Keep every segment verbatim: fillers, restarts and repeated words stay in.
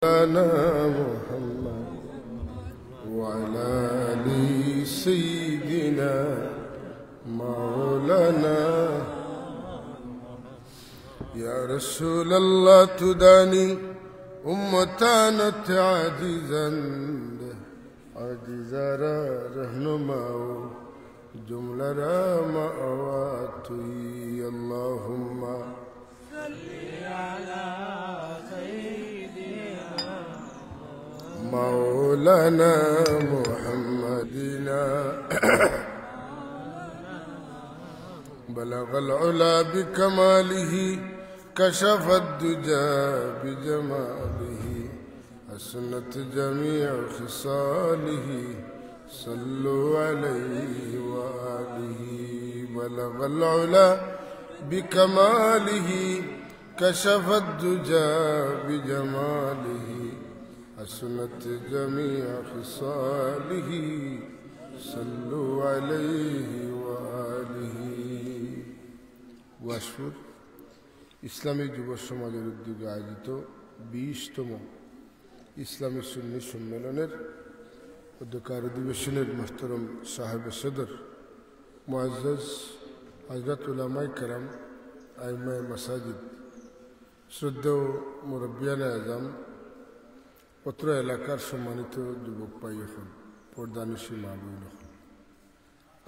مولانا محمد وعلى آل سيدنا مولانا. يا رسول الله تداني أمتنا تعجزا، عاجزا رهنما جملة ما أواتي. اللهم مولانا محمدنا بلغ العلا بكماله، كشف الدجى بجماله، حسنت جميع خصاله. صلوا عليه وآله. بلغ العلا بكماله، كشف الدجى بجماله، حسنت جميع خصاله. صلوا عليه وآله. ওয়াশপুর ইসলামী যুব সমাজের উদ্যোগে আয়োজিত বিশতম ইসলামী সুন্নি সম্মেলনের অধ্যক্ষতার অধিবেশনের মোহতরম সাহেব সদর, মুআজ্জাজ হযরত উলামায়ে কেরাম, আইম্মায়ে মাসাজিদ, শ্রদ্ধেয় মুরব্বিয়ানে আজম, অত্র এলাকার সম্মানিত যুবক ভাই অকল, পর্দানশীন মা বইন অকল,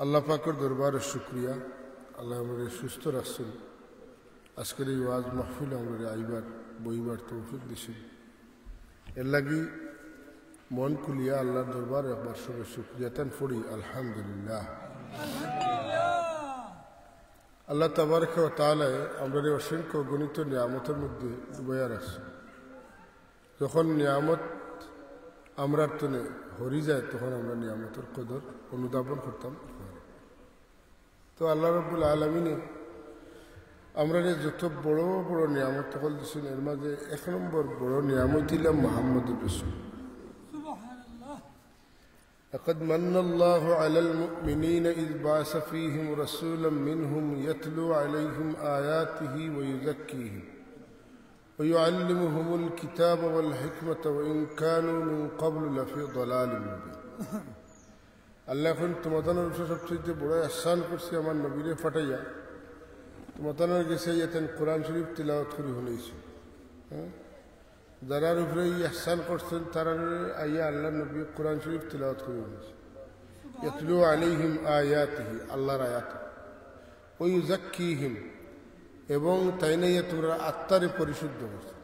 আল্লাহ পাকর দরবারে শুকরিয়া, আল্লায় আমরারে সুস্থ রাখছইন। আজকের এই ওয়াজ মাহফিল আমরারে আইবার, বইবার তৌফিক দিছইন। এর লাগি মন খুলিয়া আল্লাহর দরবারে একবার সবে শুকরিয়া তান পড়ি, আলহামদুলিল্লাহ। আল্লাহ তাবারাকা ওয়া তাআলায় আমরারে অসংখ্য অগণিত নিয়ামতের মধ্যে ডুবাইয়া রাখছইন। যখন নিয়ামত আমরার তনে হরি যায়, তখন আমরা নিয়ামতর কদর অনুধাবন করতাম পারি। তো আল্লাহ রাব্বুল আলামিনে আমরারে যত বড় বড় নিয়ামত অকল দিছইন, এর মাঝে এক নম্বর বড় নিয়ামত অইলা মুহাম্মদুর রাসূল। لقد من الله على المؤمنين إذ بعث فيهم رسولا منهم يتلو عليهم آياته ويزكيهم ويعلمهم الكتاب والحكمة وإن كانوا من قبل لفي ضلال مبين. আল্লায় কইন, তুমাতানর উপরে সবচাইতে বড় এহসান করছি আমার নবীরে পাঠাইয়া। তুমাতানর গেছে আইয়া তাইন কোরআন শরীফ তিলাওয়াত করি হুনাইছইন। হ্যাঁ? যারার উপরে এই এহসান করছইন, তারারে আইয়া আল্লাহর নবী কোরআন শরীফ তিলাওয়াত করি হুনাইছইন। يتلو عليهم آياته, আল্লাহর আয়াত। ويزكيهم, এবং তাইন আইয়া তুমরার আত্মারে পরিশুদ্ধ করছইন।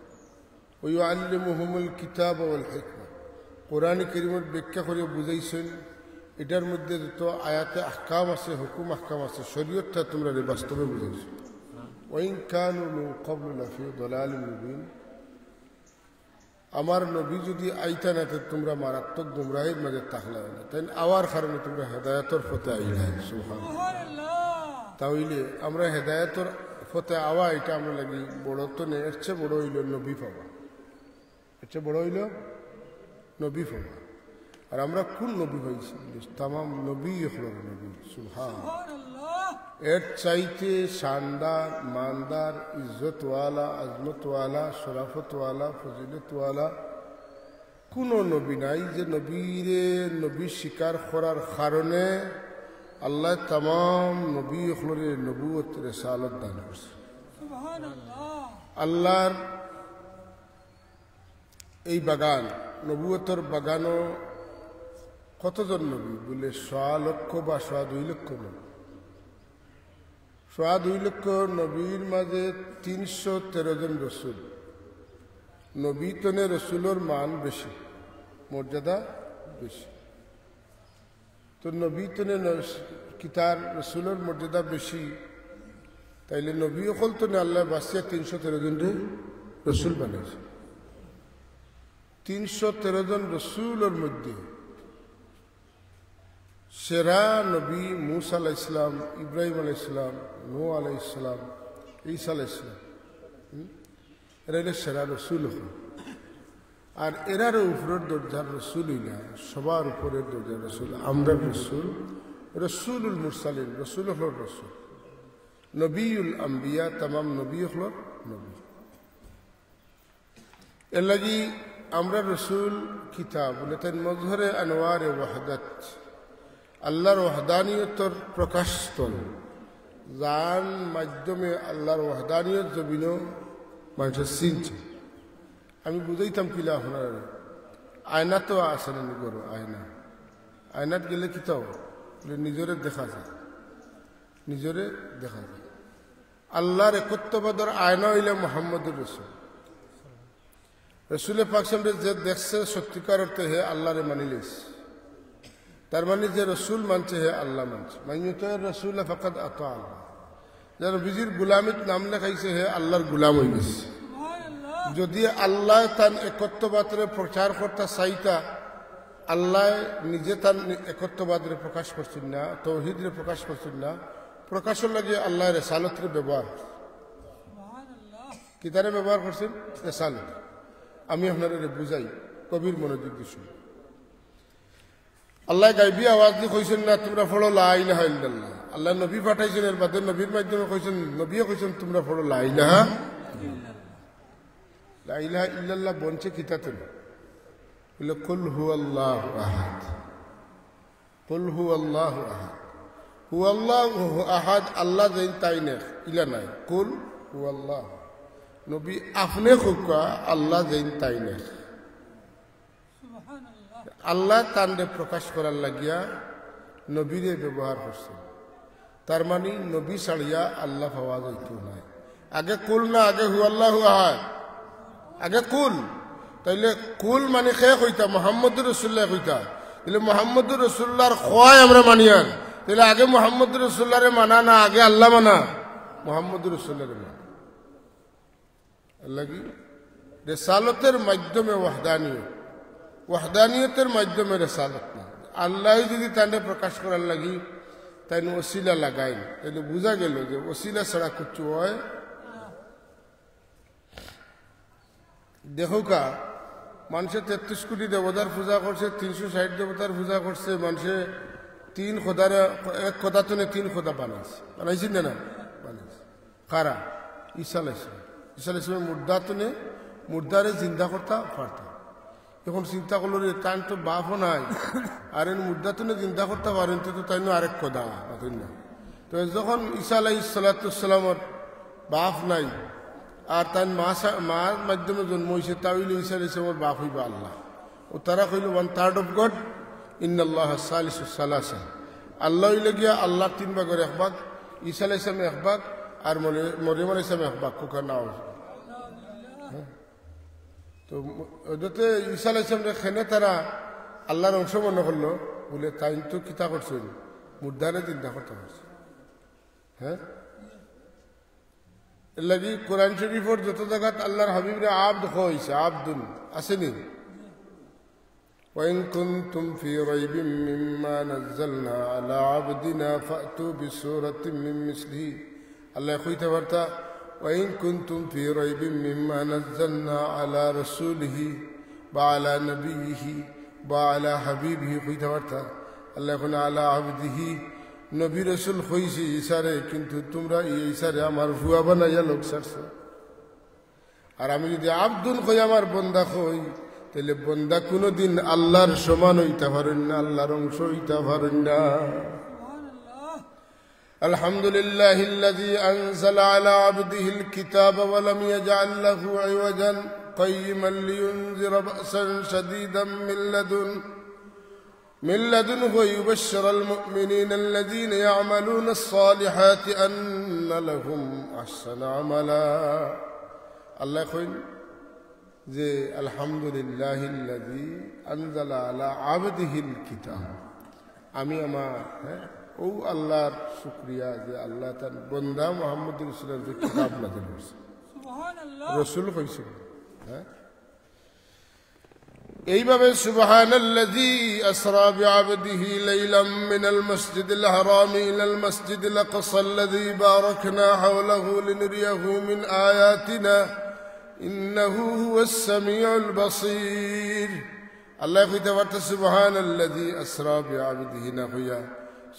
ويعلمهم الكتاب والحكمة, কোরআনে কারীমর ব্যাখ্যা করিয়া বুঝাইছইন, ইটার মধ্যে যত আয়াতে আহকাম আছে, হুকুম আহকাম আছে, শরীয়তটা তুমরারে বাস্তবে বুঝাইছইন। وإن كانوا من قبل لفي ضلال مبين. আমার নবী যুদি আইতা না, তে তুমরা মারাত্মক গুমরাহির মাঝে থাকলায় না। তাইন আওয়ার কারণে তুমরা হেদায়েতর পথে আইলায়। সুবহানাল্লাহ। তা অইলে আমরা হেদায়েতর পথে আওয়া, ইটা আমরার লাগি বড় তো নায়, এর চেয়ে বড় অইলো নবী পাওয়া। এর চেয়ে বড় অইলো নবী পাওয়া। আর আমরা কুন নবী পাইছি? তামাম নবী অকলর নবী। সুবহান। এর চাইতে শানদার, মানদার, ইজ্জতওয়ালা, আজমতওয়ালা, শরাফতওয়ালা, ফজিলতওয়ালা কুনু নবী নাই, যে নবীরে নবী স্বীকার করার কারণে আল্লায় তামাম নবী অকলরে নবুয়ত রেসালত দান করছে। আল্লাহর এই বাগান, নবুয়তর বাগানো কতজন নবী? বলে, সোয়া লক্ষ বা সোয়া দুই লক্ষ নবী। সোয়া দুই লক্ষ নবীর মাঝে তিনশো তেরো জন রসুল। নবী তনে রসুলর মান বেশি, মর্যাদা বেশি। তো নবী তনে নস-, কিতার রসুলর মর্যাদা বেশি, তাইলে নবী অকল তনে আল্লায় বাছিয়া তিনশো তেরো জনরে রসুল বানাইছে। তিনশো তেরো জন রসুলর মধ্যে সেরা নবী মুসা আলাইহিস সালাম, ইব্রাহিম আলাইহিস সালাম, নূহ আলাইহিস সালাম, ঈসা আলাইহিস সালাম। হুম? এরা অইলা সেরা রসুল অকল। আর এরারও উপরের দরজার রসুল অইলা, সবার উপরের দরজার রসুল, আমরার রসুল, রসুলুল মুরসালিন, রসুল অকলর রসুল, নবিউল আম্বিয়া, তামাম নবী অকলর নবী। এর লাগি আমরা রসুল কিতা বুলে তাইন মজহরে আনোয়ারে ওয়াহদাত, আল্লাহর ওয়াহদানিয়তর প্রকাশস্থল, যান মাধ্যমে আল্লাহর ওয়াহদানিয়ত জমিনো মানষে চিনছে। আমি বুঝাইতাম কিলা আপনারারে, আয়না তো আছে না নি ঘরো, আয়না, আয়নাত গেলে কিতা অয়? বুলে নিজরে দেখা যায়, নিজরে দেখা যায়। আল্লাহর একত্ববাদর আয়না অইলা মুহাম্মদুর রসুল। রসুলে পাক সাল্লাল্লাহু আলাইহি ওয়াসাল্লামরে যে দেখছে সত্যিকার অর্থে হে আল্লাহরে মানি লইছে। তার মানে যে রসুল মানছে হে আল্লাহ মানছে। মান ইউতির রাসূলা ফাকাদ আতা আল্লাহ। যে নবীজির গুলামিত নাম লেখাইছে হে আল্লাহর গুলাম অই গেছে। যদি আল্লাহ তান একত্ববাদরে প্রচার করতা চাইতা, আল্লাহ নিজে তান একত্ববাদরে প্রকাশ করছইন না, তৌহিদরে প্রকাশ করছইন না, প্রকাশর লাগি আল্লাহ রেসালতরে ব্যবহার করছইন। কিতারে ব্যবহার করছইন? রেসালত। আমি আপনারারে বুঝাই, গভীর মনোযোগ দি শুনইন। আল্লাহ গাইবি আওয়াজ দি কইছইন না, "তুমরা পড়ো লা ইলাহা ইল্লাল্লাহ।" আল্লাহ নবী পাঠাইছইন, এর বাদে নবীর মাধ্যমে কইছইন, নবীয়ে কইছইন, "তুমরা পড়ো লা ইলাহা ইল্লাল্লাহ।" লা ইলাহা ইল্লাল্লাহ বনছে কিতা থনে? বুলে, "কুল হুয়াল্লাহু আহাদ।" কুল হুয়াল্লাহু আহাদ। হুয়াল্লাহু আহাদ, আল্লাহ যেইন তাইন এক, ইলা নায়। কুল হুয়াল্লাহ। নবী আপনে কউক্কা, আল্লাহ যেইন তাইন এক। আল্লাহ তানরে প্রকাশ করার লাগিয়া নবীরে ব্যবহার করছইন। তার মানে নবী ছাড়িয়া আল্লাহ পাওয়া যাইতো নায়। আগে কুল না, আগে হুয়াল্লাহু আহাদ? আগে কুল। তাইলে কুল মানে কে কইতা? মুহাম্মদুর রাসূলুল্লাহ কইতা। তাইলে মুহাম্মদুর রাসূলুল্লাহর কওয়ায় আমরা মানিয়ার। তাইলে আগে মুহাম্মদুর রাসূলুল্লাহরে মানা না আগে আল্লাহ মানা? মুহাম্মদুর রাসূলুল্লাহরে মানা। এর লাগি রেসালতের মাধ্যমে ওয়াহদানিয়ত, ওয়াহদানিয়তের মাধ্যমে রেসালত না। আল্লাহ যদি তানরে প্রকাশ করার লাগি তাইন ওসিলা লাগাইন, তাইলে বুঝা গেল যে ওসিলা ছাড়া কিচ্ছু অয়। দেখউক্কা, মানষে তেত্রিশ কোটি দেবতার পূজা করছে, তিনশো ষাইট দেবতার পূজা করছে, মানষে তিন খোদারে, এক খোদা থনে তিন খোদা বানাইছে, বানাইছইন না? বানাইছে। কারা? ঈসা আলাইহিস সালাম। ঈসা আলাইহিস সালামে মুর্দা থনে, মুর্দারে জিন্দা করতা পারতা। এখন চিন্তা করলো রে, তান তো বাফও নাই, আর এন মুর্দা থনে জিন্দা করতা পারইন, তো, তো তাইন আরেক খোদা, মাতইন না? তো যখন ঈসা আলাইহিস সালাতু ওয়াস সালামর বাফ নাই, আর তান মা সা-, মার মাধ্যমে জন্ম অইছে, তা অইলে ঈসা আলাইহিস সালামর বাফ অইবা আল্লাহ। ও তারা কইল, "One third of God, ইন্নাল্লাহা সালিসু সালাসা।" আল্লাহ অইলে গিয়া আল্লাহর তিন ভাগর এক ভাগ, ঈসা আলাইহিস সালাম এক ভাগ, আর মরি-, মরিয়ম আলাইহিস সালাম এক ভাগ, কউক্কা নাও। হ্যাঁ? তো ম-, ওটাতে ঈসা আলাইহিস সালামরে কেনে তারা আল্লাহর অংশ মনে করলো, বুলে তাইন তো কিতা করছইন, মুর্দারে জিন্দা করতা পারছইন। হ্যাঁ? এর লাগি কোরআন শরীফর যত জাগাত আল্লাহর হাবিবরে আব্দ কইছে, আব্দুন, আছে নি? وإن كنتم في ريب مما نزلنا على عبدنا فأتوا بسورة من مثله। আল্লায় কইতা পারতা, وإن كنتم في ريب مما نزلنا على رسوله বা আলা নবিয়িহি বা আলা হাবিবিহি কইতা পারতা। আল্লায় কইন আলা আবদিহি, নবী রসুল কইছি ঈসারে, কিন্তু তুমরা ই ঈসারে আমার ফুয়া বানাইয়া লগ ছাড়ছো। আর আমি যদি আব্দুন কই, আমার বন্দা কই, তাইলে বন্দা কুনুদিন আল্লাহর সমান অইতা পারইন না, আল্লাহর অংশ অইতা পারইন না। الحمد لله الذي أنزل على عبده الكتاب ولم يجعل له عوجا قيما لينذر بأسا شديدا من لدن من لدنه ويبشر المؤمنين الذين يعملون الصالحات أن لهم أحسن عملا। আল্লায় কইন যে, "আলহামদুলিল্লাহিল্লাযী আনজালা আলা আবদিহিল কিতাব।" আমি আমার, হ্যাঁ, ও আল্লাহর শুকরিয়া যে আল্লায় তান বন্দা মুহাম্মদুর রাসূলুল্লাহর যে কিতাব নাযিল করছে। সুবহানাল্লাহ। রসুল কইছে, হ্যাঁ? এইভাবে, سبحان الذي أسرى بعبده ليلا من المسجد الحرام إلى المسجد الأقصى الذي باركنا حوله لنريه من آياتنا إنه هو السميع البصير। আল্লায় কইতা পারতা, سبحان الذي أسرى بعبده না কইয়া,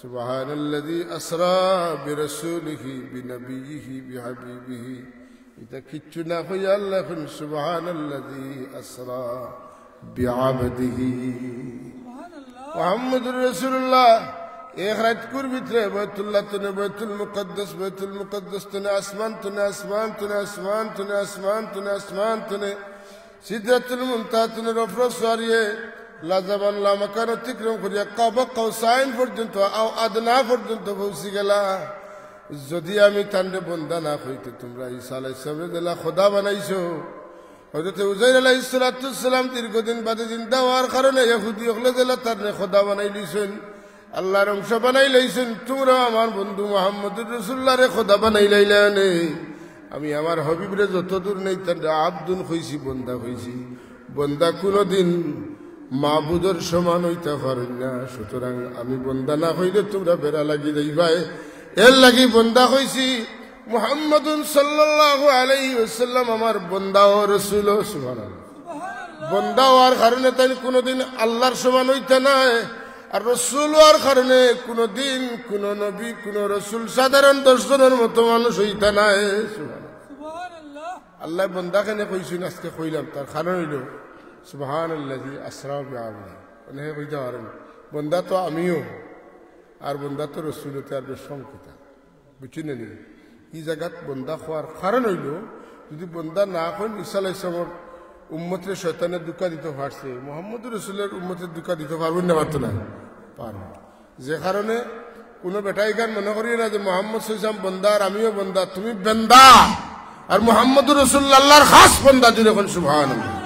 سبحان الذي أسرى برسوله بنبيه بحبيبه ইতা কিচ্ছু না কইয়া আল্লায় কইন, "সুবহানাল্লাযী আসরা বিআবদিহি।" মুহাম্মদুর রাসূলুল্লাহ এক রাইতকুর ভিতরে বায়তুল্লাহ তনে বায়তুল মুকাদ্দাস, বায়তুল মুকাদ্দাস তনে আসমান তনে, আসমান তনে, আসমান তনে, আসমান তনে, আসমান তনে, সিদরাতুল মুনতাহা তনে রফরফ সওয়ারিয়ে লাজামান লামাকান অতিক্রম করিয়া কাবা কাউসাইন পর্যন্ত, আও আদনা পর্যন্ত পৌঁছি গেলা। যদি আমি তানরে বন্দা না কইতে, তুমরা ঈসা আলাইহিস সালামরে যেলা খোদা বানাইছো, হযরতে উজাইর আলাইহিস সালাতু ওয়াস সালাম দীর্ঘদিন বাদে জিন্দা অওয়ার কারণে ইহুদি অকলে যেলা তানরে খোদা বানাইলিছইন, আল্লাহর অংশ বানাইলাইছইন, তুমরাও আমার বন্ধু মুহাম্মদুর রাসূলুল্লাহরে খোদা বানাইলাইলানে। আমি আমার হাবিবরে যতদূর নেই তানরে আব্দুন কইছি, বন্দা কইছি। বন্দা কুনুদিন মাবুদর সমান অইতা পারইন না। সুতরাং আমি বন্দা না কইলে তুমরা বেড়া লাগি যাইবায়। এরলাগি বন্দা কইছি। মুহাম্মাদুন সাল্লাল্লাহু আলাইহি ওয়াসাল্লাম আমার বন্দা ও রসুল ও। সুবহানাল্লাহ। বন্দা অওয়ার কারণে তাইন কুনুদিন আল্লাহর সমান অইতা নায়, আর রসুল অওয়ার কারণে কুনুদিন কুনু নবী, কুনু রসুল সাধারণ দশ জনর মতো মানুষ অইতা নায়। সুবহানাল্লাহ। আল্লায় বন্দা কেনে কইছইন, আজকে কইলাম, তার কারণ অইলো, "সুবহানাল্লাযী আসরা বিআবদিহি।" অনেকে কইতা পারইন, বন্দা তো আমিও, আর বন্দা তো রসুল, অতে আর বেশকম কিতা? বুঝছইন নি? ই জাগাত বন্দা কওয়ার কারণ অইলো, যদি বন্দা না কইন, ঈসা আলাইহিস সালামর উম্মতরে শয়তানে ধোঁকা দিতো পারছে, মুহাম্মদুর রাসূলর উম্মতরে ধোঁকা দিতো পারবো না, পারতো না? পারবো। যে কারণে কুনু বেটায় ইখান মনে করিও না যে মুহাম্মদ সাল্লাল্লাহু আলাইহি ওয়াসাল্লাম বন্দা আর আমিও বন্দা, তুমি বেন্দা। আর মুহাম্মদুর রাসূলুল্লাহ আল্লাহর খাস বন্দা, জোরে কইন সুবহানাল্লাহ।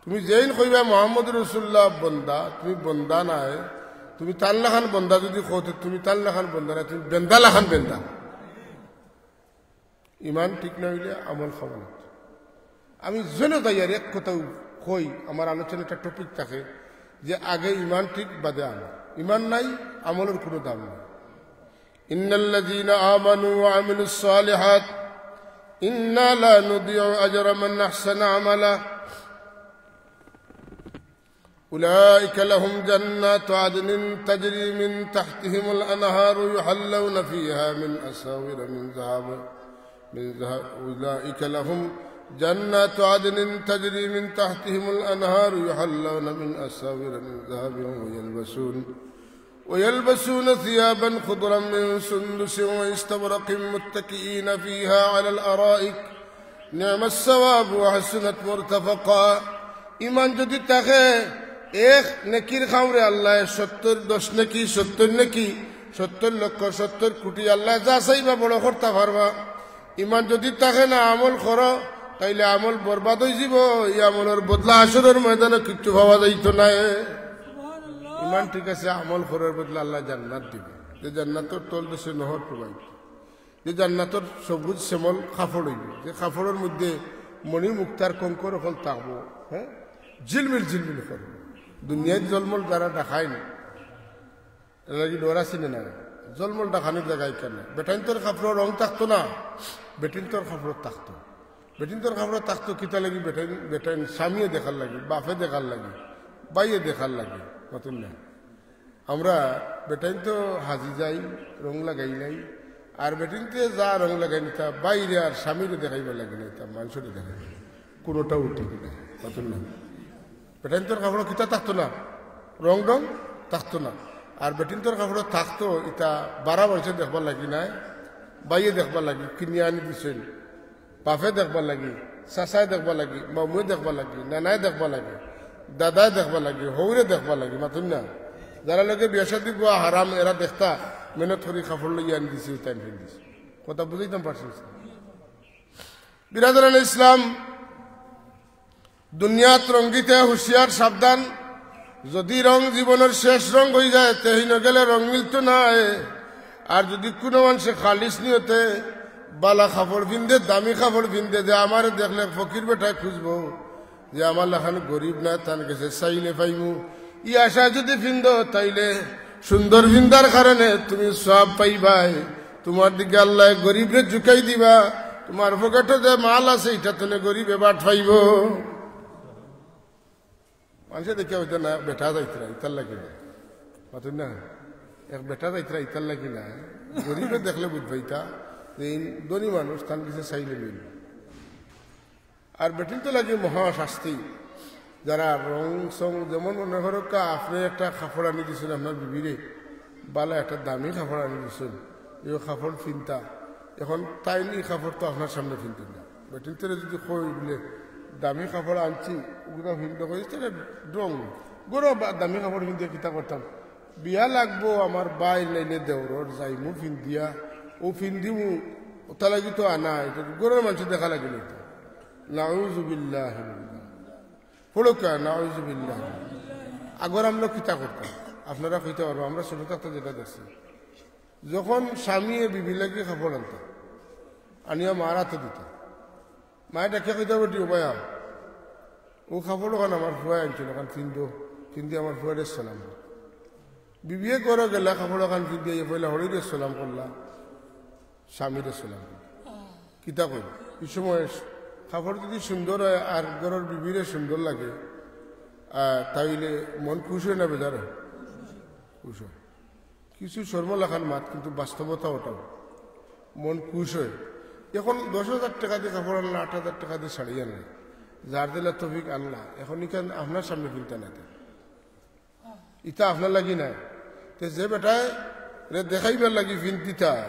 তুমি যেইন কইবায় মুহাম্মদুর রাসূলুল্লাহ বন্দা, তুমি বন্দা নায়। তুমি তান লাখান বন্দা যদি কও, তে তুমি তান লাখান বন্দা নায়, তুমি বেন্দা লাখান বেন্দা। ইমান ঠিক না অইলে আমল খামালত। আমি যেন যাইয়ার এক কথাউ কই, আমার আলোচনা একটা টপিক থাকে যে আগে ইমান ঠিক, বাদে আমল। ইমান নাই, আমলর কুনু দাম নাই। ইন্নাল্লাযীনা আমানু ওয়া আমিলুস সালিহাত ইন্না লা নুদিউ আজরা মান আহসানা আমালা। أولئك لهم جنات عدن تجري من تحتهم الأنهار يحلون فيها من أساور من ذهب، من ذهب، أولئك لهم جنات عدن تجري من تحتهم الأنهار يحلون من أساور من ذهب ويلبسون، ويلبسون ثيابا خضرا من سندس واستبرق متكئين فيها على الأرائك نعم الثواب وحسنت مرتفقا। ইমান যদি থাকে, এক নেকির কামরে আল্লায় সত্তর, দশ নেকি, সত্তর নেকি, সত্তর লক্ষ, সত্তর কুটি, আল্লায় যা চাইবা বড় করতা পারবা। ইমান যদি থাকে না, আমল করো, তাইলে আমল বরবাদ অইযিবো। ই আমলর বদলা হাশরর ময়দানো কিচ্ছু পাওয়া যাইতো নায়। ইমান ঠিক আছে, আমল করার বদলা আল্লায় জান্নাত দিবা, যে জান্নাতর তলদেশে নহর প্রবাহিত। যে জান্নাতর সবুজ শ্যামল কাপড় অইবো, যে কাপড়র মধ্যে মণি মুক্তার কঙ্কর অকল থাকবো, হ্যাঁ, ঝিলমিল ঝিলমিল করবো। দুনিয়াত জলমল যারা দেখাইন, এর লাগি ডর আছে নি না? জলমল দেখানির জাগা ইখান না। বেটাইন্তর কাপড়র রং থাকতো না, বেটিন্তর কাপড় থাকতো। বেটিন্তর কাপড় থাকতো কিতা লাগি? বেটাইন, বেটাইন স্বামীয়ে দেখার লাগি, বাপে দেখার লাগি, ভাইয়ে দেখার লাগি, মাতইন না? আমরা বেটাইন্ত হাজি যাই, রং লাগাইলাই, আর বেটিন্তে যা রং লাগাইন, ইতা ভাইরে আর স্বামীরে দেখাইবার লাগি না, ইতা মানষরে দেখাইবার লাগি। কুনুটাউ ঠিক না, মাতইন না? বেটাইন্তর কাপড় কিতা থাকতো না, রং রং থাকতো না। আর বেটিন্তর কাপড় থাকতো, ইতা বারা মানষে দেখবার লাগি নায়, ভাইয়ে দেখবার লাগি, কিনিয়া আনি দিছইন। বাপে দেখবার লাগি, চাচায় দেখবার লাগি, মামুয়ে দেখবার লাগি, নানায় দেখবার লাগি, দাদায় দেখবার লাগি, হউরে দেখবার লাগি, মাতইন না? যারার লগে বিয়া শাদি করা হারাম, এরা দেখতা, মেহনত করি কাপড় লইয়া আনি দিছি, ইতা আনি দিছি। কথা বুঝাইতাম পারছি না? বিরাদরানে ইসলাম, দুনিয়াত রঙ্গিতে হুঁশিয়ার সাবধান, যদি রং জীবনর শেষ রং অইযায়, তে হিনো গেলে রং মিলতো নায়। আর যদি কুনু মানষে খালিস নিয়তে বালা কাপড় ফিন্দে, দামি কাপড় ফিন্দে, যে আমারে দেখলে ফকির বেটায় খুঁজবো, যে আমার লাখান গরিব নায়, তান গেছে চাইলে পাইমু, ই আশায় যদি ফিন্দো, তাইলে সুন্দর ফিন্দার কারণে তুমি সওয়াব পাইবায়। তুমার দিকে আল্লায় গরিবরে ঝুকাই দিবা, তুমার পকেটো যে মাল আছে, ইটা তনে গরিবে বাট পাইবো। মানষে দেখিয়া কইতা না, বেটা যাইতরা, ইতার লাগি না। মাতইন না? এক বেটা যাইতরা, ইতার লাগি না। গরিবে দেখলে বুঝবা ইতা। এই ধনী মানুষ, তান গেছে চাইলে মিলবো। আর বেটিন্তর লাগি মহা শাস্তি। যারা রং সং, যেমন মনে করউক্কা, আপনে একটা কাপড় আনি দিছইন আপনার বিবিরে, ভালা একটা দামি কাপড় আনি দিছইন, এই কাপড় ফিনতা, এখন তাইন ই কাপড় তো আপনার সামনে ফিনতা না। বেটিন্তরে যদি কই বুলে, "দামি কাপড় আনছি, ওগুলা ফিনতে কই, তাহলে রং, গরো বা-, দামি কাপড় ফিনতে কিতা করতাম?" বিয়া লাগবো আমার ভাইর নাইলে দেওরর, যাইমু ফিন্দিয়া, অউ ফিন্দিমু, অতার লাগি তো আনা, ইটা তো গরর মানষে দেখা লাগিল তো। নাউজুবিল্লাহ। পড়উক্কা, নাউজুবিল্লাহ। আগর আমলো কিতা করতাম? আপনারা কইতা পারবা, আমরা ছোট থাকতে যেটা দেখছি। যখন স্বামীয়ে বিবির লাগি কাপড় আনতা, আনিয়া মার আতো দিতা, মায়ে ডাকিয়া কইতা, "বেটি, ও বায়া, অউ কাপড় অখান আমার ফুয়ায় আনছইন, অখান ফিন্দো, ফিন্দি আমার ফুয়ারে সালাম দেও।" বিবিয়ে গরো গেলা, কাপড় অখান ফিন্দিয়া পয়লা হরিরে সালাম করলা, স্বামীরে সালাম করলা। কিতা কই, ই সময় কাপড় যদি সুন্দর অয় আর গরর বিবিরে সুন্দর লাগে, আহ, তাইলে মন খুশ অয় না বেজার অয়? খুশ অয়। কিছু শরম লাখান মাত, কিন্তু বাস্তবতা অটাউ। মন খুশ অয়। এখন দশ হাজার টেকা দি কাপড় আনলা, আট হাজার টেকা দি শাড়ি আনলা, যার দিলা তৌফিক আনলা, এখন ইখান আপনার সামনে ফিনতা নায়। ইতা আপনার লাগি নায়। তে যে বেটায় রে দেখাইবার লাগি ফিন্দিতা,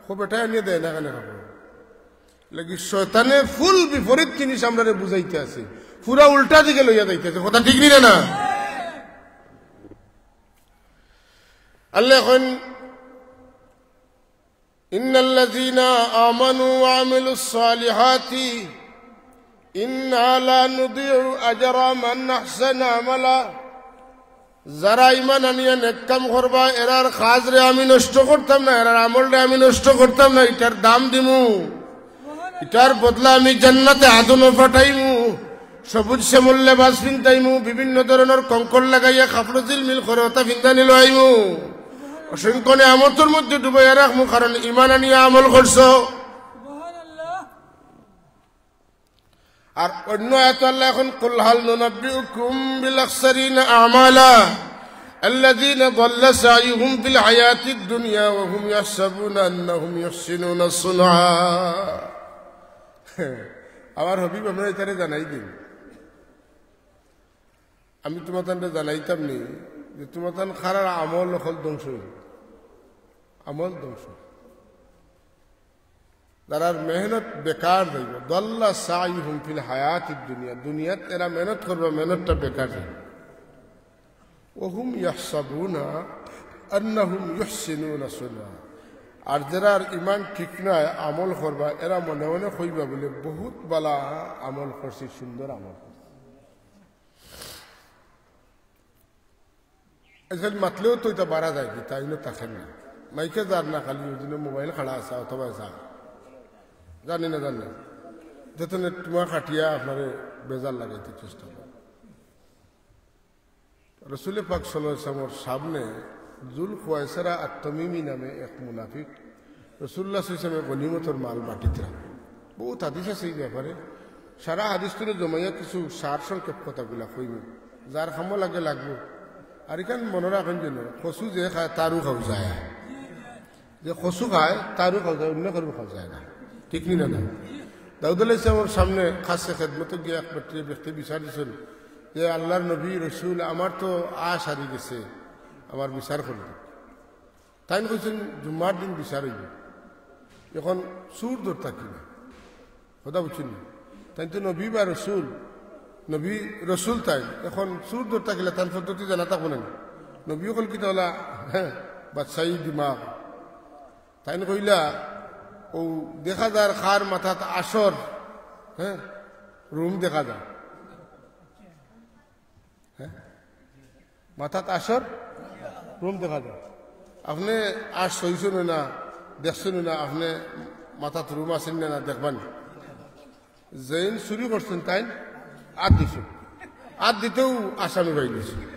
হউ বেটায় আনিয়া দেয় না কেনে কাপড়? লাগি শয়তানে ফুল বিপরীত জিনিস আমরারে বুঝাইতে আছে, পুরা উল্টা দিকে লইয়া যাইতে আছে। কথা ঠিক নি না? আল্লায় কইন, "ইন্নাল্লাযীনা আমানু ওয়া আমিলুস সালিহাতি ইন্না লা নুদিউ আজরা মান আহসানা আমালা।" যারা ঈমান আনিয়া নেক কাম করবা, এরার কাজরে আমি নষ্ট করতাম না, এরার আমলরে আমি নষ্ট করতাম না, ইটার দাম দিমু, ইটার বদলা আমি জান্নাতে আদনো পাঠাইমু, সবুজ শ্যামল লেবাস ফিন্দাইমু, বিভিন্ন ধরনর কঙ্কর লাগাইয়া কাপড় ঝিলমিল করে অতা ফিন্দানি লইমু, অসংখ্য নিয়ামতর মধ্যে ডুবাইয়া রাখমু, কারণ ঈমান আনিয়া আমল করছো। আর অন্য আয়াত আল্লায় কইন, "কুল হাল নুনাব্বিউকুম বিল আখসারিনা আমালা, আল্লাযীনা দাল্লা সাইয়ুহুম ফিল হায়াতিদ দুনিয়া ওয়া হুম ইয়াহসাবুনা আন্নাহুম ইউহসিনুনা সুনআ।" আমার হাবিব, আপনারা ইতারে জানাই দিন। আমি তুমাতানরে জানাইতাম নি যে তুমাতান কারার আমল অকল ধ্বংস অইবো, আমল ধ্বংস। যারার মেহনত বেকার যাইবো, দাল্লা সাইয়ুহুম ফিল হায়াতিদ দুনিয়া, দুনিয়াত এরা মেহনত করবা, মেহনতটা বেকার যাইবো। ওয়া হুম ইয়াহসাবুনা আন্নাহুম ইউহসিনুনা সুনআ। আর যারার ঈমান ঠিক নায়, আমল করবা, এরা মনে মনে কইবা বুলে, "বহুত ভালা আমল করছি, সুন্দর আমল করছি।" আজকাল মাতলেও তো ইতা বাড়া যায় কি, তাইন থাকের না। মাইকে যার না, খালি অউ জন্য মোবাইল খাড়া আছে, অথবা যা। জানি না, জানি না। যেতনে তুমার কাটিয়া আপনারে বেজার লাগাইতে চেষ্টা করে। রসুলে পাক সাল্লাল্লাহু আলাইহি ওয়াসাল্লামর সামনে জুল খুয়াইসারা আত-তামিমি নামে এক মুনাফিক রাসূলুল্লাহ সাল্লাল্লাহু আলাইহি ওয়াসাল্লামে গনিমতর মাল বাটিত রাখে। বহুত হাদিস আছে ই ব্যাপারে। সারা হাদিস তুলে জমাইয়া কিছু সার সংক্ষেপ কথাগুলা কইমু। যার কামো লাগে লাগবো। আর ইখান মনো রাখইন যেন, কচু যে খায়, তারও খাওয়া যায়। যে কচু খায়, তারও খাওয়া যায়, অন্য কারোর খাওয়া যায় না। ঠিক নি না, না? দাউদ আলাইহিস সালামর সামনে খাসে খেদমতো গিয়া এক ব্যক্তি, ব্যক্তি বিচার দিছইন যে, "আল্লাহর নবী, রসুল, আমার তো আশ হারি গেছে, আমার বিচার করি দেউক।" তাইন কইছইন, "জুম্মার দিন বিচার অইবো।" এখন চুর ধরতা কিলা? কথা বুঝছইন নি? তাইন তো নবী বা রসুল, নবী রসুল তাইন। এখন চুর ধরতা কিলা, তান পদ্ধতি জানা থাকবো না নি? নবী অকল কিতা অলা, হ্যাঁ, বাদশাহী দিমাগ। তাইন কইলা, "অউ দেখা যার কার মাথাত আশর, হ্যাঁ, রুম দেখা যায়।" হ্যাঁ? মাথাত আশর রুম দেখা যায়। আপনে আশ সইছইন না, দেখছইন না, আপনে মাথাত রুম আছে না, না দেখবা নি? যেইন চুরি করছইন তাইন আত দিছইন, আত দিতেউ আসামি পাই গেছে।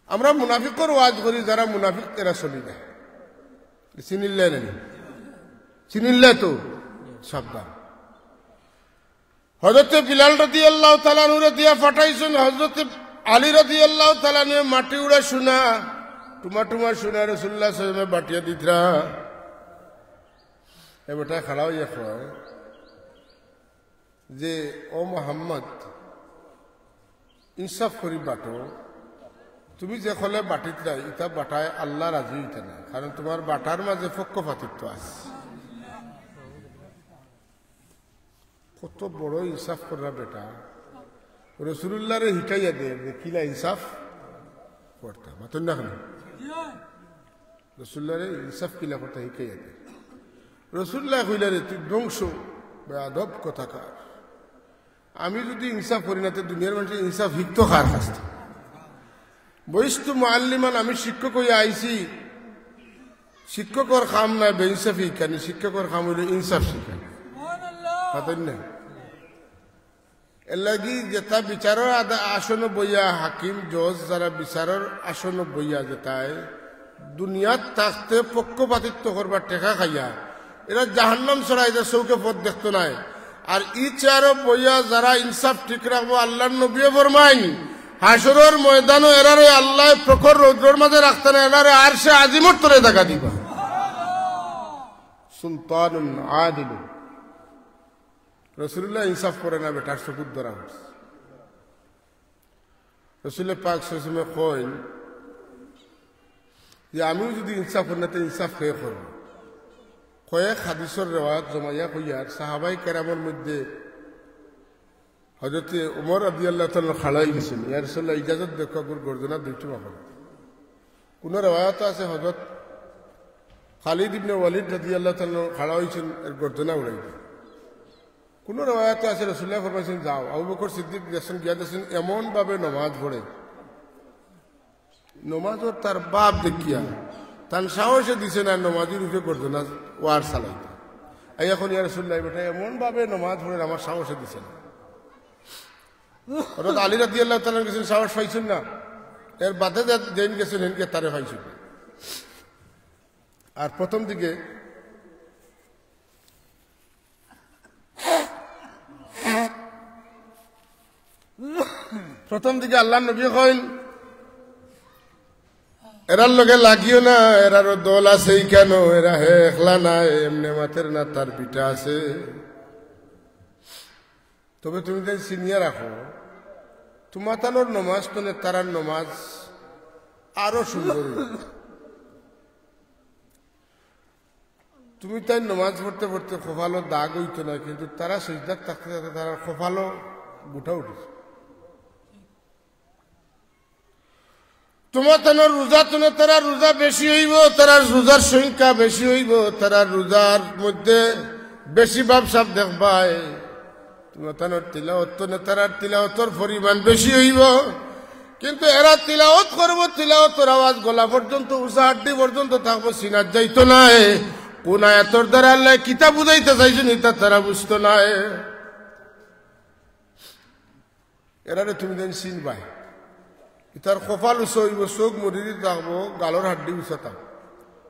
আমরা মুনাফিকর ওয়াজ করি, যারা মুনাফিক এরা চলি যায়। চিনিল্লা নানি? চিনিল্লা তো? সাবধান। হযরতে বিলাল রাদিয়াল্লাহু তাআলা আনহুরে দিয়া পাঠাইছইন, হযরতে আলী রাদিয়াল্লাহু তাআলা আনহুয়ে মাটি উড়া সোনা। টুমা টুমা শুনে রসুল্লাহ সাল্লামে বাটিয়া দিতরা। এ বেটায় খাড়া অইয়া কয় যে, "ও মোহাম্মদ, ইনসাফ করি বাটো, তুমি যে কলে বাটিতরায়, ইতা বাটায় আল্লাহ রাজি অইতা না, কারণ তুমার বাটার মাঝে পক্ষপাতিত্ব আছে।" কত বড় ইনসাফ কররা বেটা। রসুলুল্লাহরে হিকাইয়া দে যে কিলা ইনসাফ করতা। মাতইন না কেনে? রসুলুল্লাহরে ইনসাফ কিলা করতা হিকাইয়া দে। রসুলুল্লাহ কইলা, "রে তুই ধ্বংস, বেয়াদব কথাকার। আমি যদি ইনসাফ করি না, তে দুনিয়ার মানষে ইনসাফ হিকতো কার কাছ থাকি?" বইস্তু মুআল্লিমান, আমি শিক্ষক অইয়া আইছি। শিক্ষকর কাম নায় বেইনসাফি হিকানি, শিক্ষকর কাম অইলো ইনসাফ শিখানি। মাতইন না? এরলাগি যেতা বিচারর আদা-, আসনো বইয়া হাকিম, জজ যারা বিচারর আসনো বইয়া যেতায় দুনিয়াত থাকতে পক্ষপাতিত্ব করবার টেকা খাইয়া, এরা জাহান্নাম ছাড়া এদের চউখে পথ দেখতো নায়। আর ই চেয়ারো বইয়া যারা ইনসাফ ঠিক রাখবো, আল্লাহর নবীয়ে ফরমাইন, হাশরর ময়দানো এরারে আল্লায় প্রখর রৌদ্রর মাঝে রাখতা না, এরারে আরশে আজিমর তলে জাগা দিবা। সুলতানুন আদিলুন। রসুলুল্লাহ ইনসাফ করে না বেটার চকুত ধরা পড়ছে। রসুল পাক সাল্লাল্লাহু আলাইহি ওয়াসাল্লামে কইন যে, "আমিও যদি ইনসাফ করি না, তে ইনসাফ কে করবো?" কয়েক হাদিসর রেওয়ায়াত জমাইয়া কইয়ার সাহাবায়ে কেরামর মধ্যে হযরতে ওমর রাদিয়াল্লাহু তাআলা আনহু খাড়া অই গেছইন, "ইয়া রাসূলুল্লাহ, ইজাজত দেউক্কা, আগুর গর্দনা দুই টুমা করো।" কুনু রেওয়ায়াত আছে হযরত খালিদ ইবনে ওয়ালিদ রাদিয়াল্লাহু তাআলা আনহু খাড়া অইছইন, এর গর্দনা উড়াই দেয়। কুনু রেওয়ায়াত আছে রসুলুল্লাহ ফরমাইছইন, "যাও।" আবু বকর সিদ্দিক গেছইন, গিয়া দেখছইন এমন ভাবে নমাজ পড়ে, নমাজর তার বাপ দেখিয়া তান সাহসে দিছে না নমাজির উপরে গর্দনা ওয়ার চালাইতে। আইয়া কইন, "ইয়া রাসূলুল্লাহ, বেটা এমন ভাবে নমাজ পড়ের, আমার সাহসে দিছে না।" হযরত আলী রাদিয়াল্লাহু তাআলা আনহু গেছইন, সাহস পাইছইন না। এর বাদে যে-, যেইন গেছইন, হেইন গিয়া তারে পাইছইন। আর প্রথম দিকে প্রথম দিকে আল্লাহর নবী কইন, "এরার লগে লাগিও না, এরারও দল আছে কেন, এরা হে একলা নায়, এমনে মাতের না, তার পিটা আছে। তবে তুমি তাইন চিনিয়া রাখো, তুমাতানোর নমাজ তনে তারার নমাজ আরো সুন্দর অইবো।" তুমি তাইন নমাজ পড়তে পড়তে কপালো দাগ অইতো না, কিন্তু তারা সিজদাত থাকতে থাকতে তারার কপালো গুটা উঠিছে। তুমাতানোর রোজা তনে তারার রোজা বেশি অইবো, তারার রোজার সংখ্যা বেশি অইবো, তারার রোজার মধ্যে বেশি ভাব সাব দেখবায়। তুমাতানোর তিলাওত তনে তারার তিলাওতর পরিমাণ বেশি অইবো, কিন্তু এরা তিলাওত করবো, তিলাওতর আওয়াজ গলা পর্যন্ত, উষা হাড্ডি পর্যন্ত থাকবো, সিনাত যাইতো নায়। কুন আয়াতর দ্বারা আল্লায় কিতা বুঝাইতা চাইছইন, ইতা তারা বুঝতো নায়। এরারে তুমি যেন চিনবায়, ইতার কপাল উষা অইবো, চউখ মুদিদি থাকবো, গালর হাড্ডি উষা থাকবো,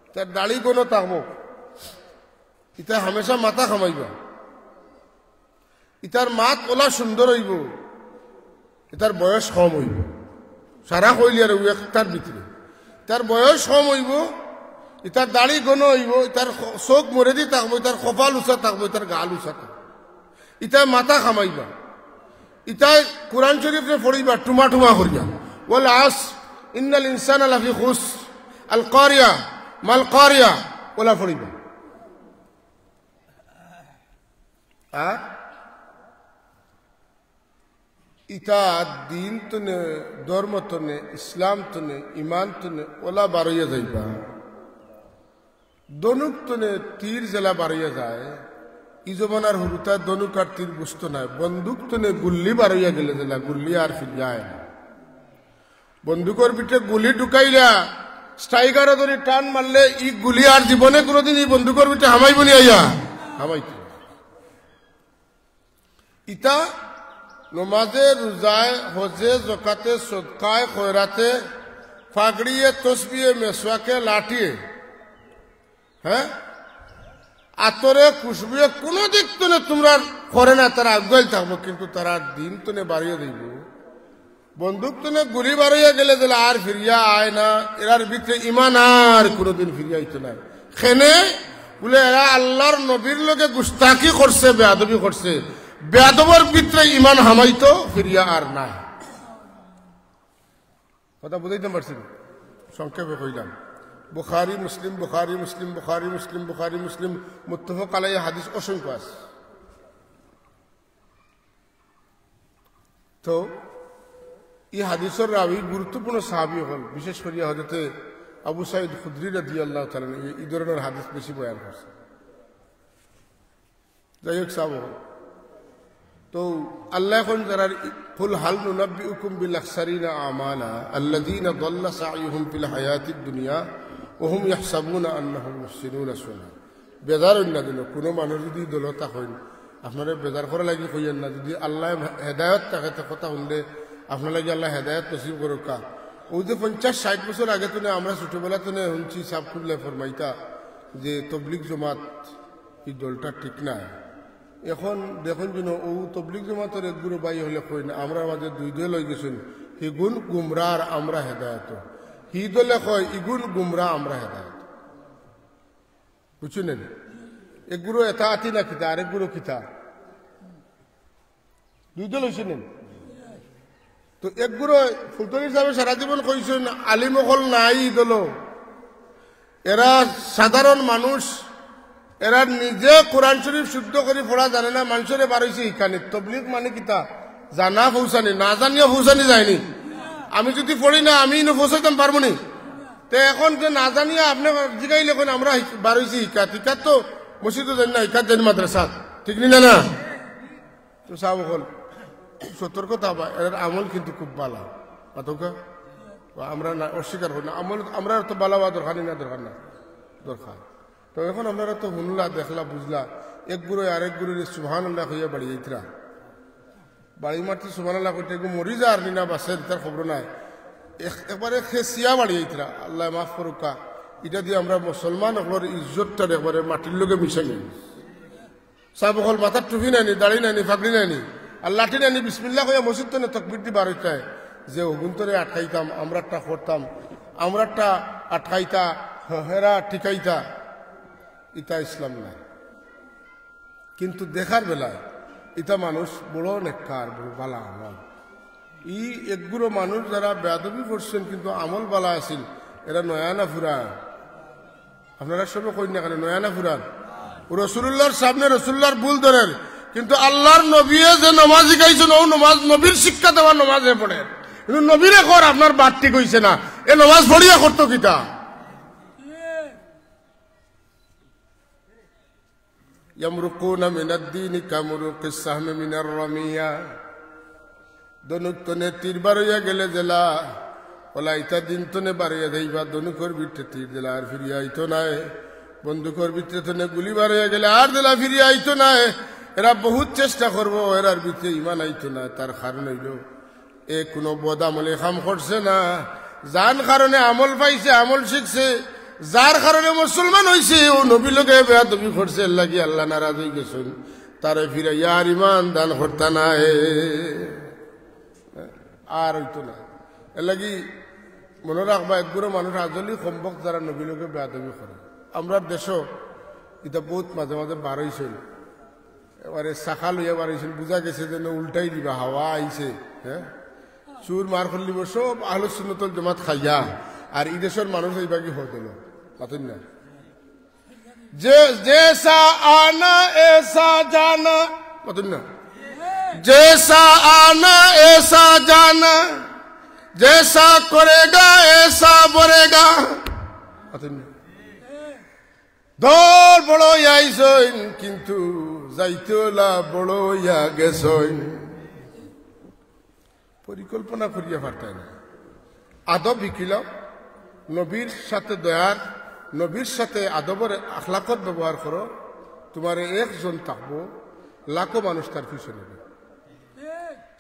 ইতার দাড়ি ঘন থাকবো, ইতা হামেশা মাথা খামাইবা। ইতার মাত অলা সুন্দর অইবো, ইতার বয়স কম অইবো। সারা কইলিয়ার অউ একটার ভিতরে। ইতার বয়স কম অইবো, ইতার দাড়ি ঘন অইবো, ইতার খ-, চউখ মুদিদি থাকবো, ইতার কপাল উষা থাকবো, ইতার গাল উষা থাকবো। ইতায় মাথা খামাইবা। ইতায় কুরআন শরীফরে পড়িবা, টুমা টুমা করিয়া। "ওয়াল আসর, ইন্নাল ইনসানা লাফি খুসর, আল কারিয়া, মাল কারিয়া", অলা পড়িবা। আর ইতা দিন তনে, ধর্ম তনে, ইসলাম তনে, ইমান তনে অলা বারইয়া যাইবা। ধনুক তনে তীর যেলা বারইয়া যায়, ই জমানার হুরুতায় ধনুক আর তীর বুঝতো নায়। বন্দুক তনে গুল্লি বারইয়া গেলে যেলা, গুল্লি আর ফিরিয়া আয় না। বন্দুকর ভিতরে গুলি ঢুকাইলা, স্ট্রাইকারো ধরি টান মারলে, ই গুলি আর জীবনে কুনুদিন ই বন্দুকর ভিতরে হামাইবো নি আইয়া? হামাইতো না। ইতা নমাজে, রোজায়, হজে, জকাতে, সদকায়, খয়রাতে, পাগড়িয়ে, তসবিয়ে, মেসওয়াকে, লাঠিয়ে, হ্যাঁ, আতরে, খুশবুয়ে, কুনু দিক তনে তুমরার করে না, তারা আগুয়াইল থাকবো, কিন্তু তারা দিন তনে বারইয়া যাইবো। বন্দুক তনে গুলি বারইয়া গেলে দিলে আর ফিরিয়া আয় না। এরার ভিতরে ইমান আর কুনুদিন ফিরিয়া আইতো না। কেনে? বুলে এরা আল্লার নবীর লগে গুস্তাকি করছে, বেয়াদবি করছে। বেয়াদবর ভিতরে ইমান হামাইতো, ফিরিয়া আর নাই। কথা বুঝাইতাম পারছি নি? সংক্ষেপে কইলাম, বুখারী মুসলিম, বুখারী মুসলিম, বুখারী মুসলিম, বুখারী মুসলিম, মুত্তাফাক আলাইহি হাদিস অসংখ্য আছে। তো ই হাদিসর রাবি গুরুত্বপূর্ণ সাহাবী অকল, বিশেষ করিয়া হযরতে আবু সাঈদ খুদরি রাদিয়াল্লাহু তাআলা আনহু ই ধরনর হাদিস বেশি বয়ান করছে। যাই হোক, সাহাব অকল। তো আল্লায় কইন যারার, "কুল হাল নুনাব্বিউকুম বিল আখসারিনা আমালা, আল্লাযীনা দাল্লা সাইয়ুহুম ফিল হায়াতিদ দুনিয়া ওয়া হুম ইয়াহসাবুনা আন্নাহুম মুহসিনুনা সুনআ।" বেজার অইন না যেন, কুনু মানুষ যুদি দলো থাকইন, আপনারে বেজার করার লাগি কইয়েন না। যুদি আল্লায় হেদায়ত থাকে, তে কথা হুনলে আপনার লাগি আল্লায় হেদায়ত নসিব করউক্কা। অউ যে পঞ্চাশ ষাইট বছর আগে তনে আমরা ছোটবেলা তনে হুনছি, সাব কিবলায় ফরমাইতা যে তবলিগ জমাত ই দলটা ঠিক নায়। এখন দেখইন যেন অউ তবলিগ জমাতর এক গুরু ভাই অকলে কইন, আমরার মাঝে দুই দল অইগেছইন, হিগুন গুমরা আর আমরা হেদায়ত। হি দলে কয়, ইগুন গুমরা, আমরা হেদায়ত। বুঝছইন নি? এক গুরু এতা আতি না কিতা, আরেক গুরু কিতা? দুই দল অইছে নি? তো এক গুরু ফুলতলি সাবে সারা জীবন কইছইন, আলিম অকল নাই ই দলো। এরা সাধারণ মানুষ, এরা নিজে কোরআন শরীফ শুদ্ধ করি পড়া জানে না, মানষরে বারইছে হিকানি। তবলিগ মানে কিতা? জানা পৌঁছানি, না জানিয়া পৌঁছানি যায়নি। আমি যুদি পড়ি না, আমি ইনো পৌঁছাইতাম পারমু নি? তে এখন যে না জানিয়া আপনে জিগাইলে কইন আমরা হিক-, বারইছি হিকাত, হিকাত তো মসজিদো যাইন না, হিকাত যাইন মাদ্রাসাত, ঠিক নি না? না তো সাব অকল, সতর্ক থাকবা, এরার আমল কিন্তু খুব বালা। মাতউক্কা? আমরা না, অস্বীকার করি না। আমল, আমরার তো বালা অওয়া দরকার নি না, দরকার না? দরকার। তো এখন আপনারা তো হুনলা, দেখলা, বুঝলা, এক গুরুয়ে আরেক গুরুরে সুবহানাল্লাহ কইয়া বাড়ি যাইতরা। বাড়ি মারতে সুবহানাল্লাহ কইতে এগু মরি যার নি না বাঁচের, ইতার খবর নাই। এক-, একবারে খেসিয়া বাড়ি যাইতরা, আল্লায় মাফ করউক্কা। ইটা দি আমরা মুসলমান অকলর ইজ্জতটারে একবারে মাটির লগে মিশাই নিলাইছি। সাব অকল মাথাত টুপি নাই নি, দাড়ি নাই নি, পাগড়ি নাই নি, আর লাঠি নাই নি, বিসমিল্লাহ কইয়া মসজিদ তনে তকবির দি বারইতায়, যে অগুন্তরে আটকাইতাম, আমরারটা করতাম, আমরারটা আটকাইতা, হ-, হেরা টিকাইতা, ইতা ইসলাম নায়। কিন্তু দেখার বেলায় ইতা মানুষ বড় নেককার, বড় বালা আমল। ই এক গুরু মানুষ যারা বেয়াদবি করছইন কিন্তু আমল বালা আছিল, এরা নয়া না পুরান? আপনারা সবে কইন না কেনে, নয়া না পুরান? রসুলুল্লাহর সামনে রসুলুল্লাহর ভুল ধরের, কিন্তু আল্লাহর নবীয়ে যে নমাজ শিখাইছইন, অউ নমাজ নবীর শিক্ষা দেওয়া নমাজ হে পড়ের। কিন্তু নবীরে কর আপনার বাদ ঠিক অইছে না, এ নমাজ পড়িয়া করতো কিতা? ইয়ামরুকুনা মিনাদ দীনি কামুরুকিস সাহমি মিনার রামিয়া। ধনুক তনে তীর বারইয়া গেলে যেলা, অলা ইতা দিন তনে বারইয়া যাইবা, ধনুকর ভিতরে তীর যেলা আর ফিরিয়া আইতো নায়। বন্দুকর ভিতরে তনে গুলি বারইয়া গেলে আর যেলা ফিরিয়া আইতো নায়। এরা বহুত চেষ্টা করবো, এরার ভিতরে ইমান আইতো নায়। তার কারণ অইলো, এ কুনু বদ আমলে কাম করছে না, যান কারণে আমল পাইছে, আমল শিখছে, যার কারণে মুসলমান অইছে, অউ নবীর লগে বেয়াদবি করছে, এর লাগি আল্লাহ নারাজ অইগেছইন, তারে ফিরাইয়া আর ইমান দান করতা নায়, আর অইতো না। এর লাগি মনো রাখবা, এক গুরু মানুষ আজলি কমবখত যারা নবীর লগে বেয়াদবি করে। আমরার দেশো ইতা বহুত মাঝে মাঝে বারইছইন, এবারে চাকা লইয়া বারইছইন, বুঝা গেছে যেন উল্টাই দিবা, হাওয়া আইছে, হ্যাঁ? চুর মার করলিব সব আহলে সুন্নতল জমাত খাইয়া, আর ই দেশর মানুষ অইবাগি হদ অইলো, মাতইন না? যে, জেসা আনা এসা জানা, মাতইন না? জেসা আনা এসা জানা, জেসা করেগা এসা বরেগা, মাতইন না? দল বড় অইয়া আইছইন, কিন্তু যাইতে অলা বড় অইয়া গেছইন। পরিকল্পনা করিয়া পারতায় না। আদব হিকিলাও, নবীর সাথে দয়ার, নবীর সাথে আদবর আখলাকর ব্যবহার করো। তুমারে একজন থাকবো, লাখো মানুষ তার পিছনে।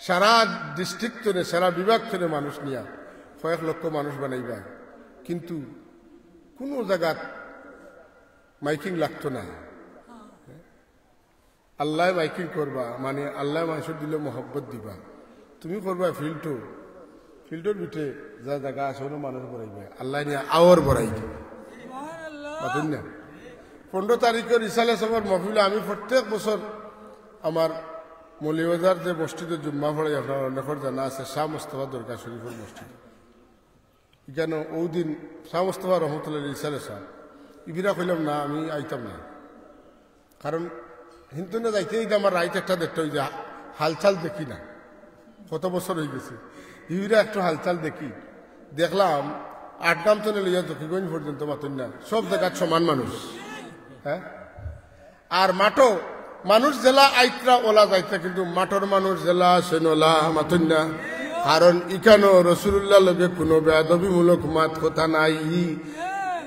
সারা ডিস্ট্রিক্ট তনে, সারা বিভাগ তনে মানুষ নিয়া কয়েক লক্ষ মানুষ বানাইবা, কিন্তু কুনু জাগাত মাইকিং লাগতো না। আল্লায় মাইকিং করবা, মানে আল্লায় মানষর দিলো মহব্বত দিবা। তুমি করবা ফিল্টো, ফিল্ডর ভিতরে যে জাগা আছে, অনো মানুষ বড়াইবা, আল্লায় নিয়া আওর বড়াই দিবা। মাতইন না? পনরো তারিখর ইসালে সভার মহফিলো আমি প্রত্যেক বছর আমার মৌলভীবাজার যে মসজিদো জুম্মা পড়াই, আপনারার অনেকর জানা আছে, শাহ মোস্তফা দরগা শরীফর মসজিদ। ইখানো অউ দিন শাহ মোস্তফা রহমতুল্লাহ আলাইহির ইসালে সাব, ইবিরা কইলাম, "না, আমি আইতাম না।" কারণ হিন্দু না যাইতে যাইতে আমার রাইত একটা দেড়টা অইযায়, হালচাল দেখি না, কত বছর অইগেছে, ইবিরা একটু হালচাল দেখি। দেখলাম আটগ্রাম তনে লইয়া জকিগঞ্জ পর্যন্ত মাতইন না, সব জাগাত সমান মানুষ। হ্যাঁ, আর মাঠো মানুষ যেলা আইতরা অলা যাইতরা, কিন্তু মাঠর মানুষ যেলা আছইন অলা মাতইন না। কারণ ইখানো রসুলুল্লাহর লগে কুনু বেয়াদবিমূলক মাত কথা নাই।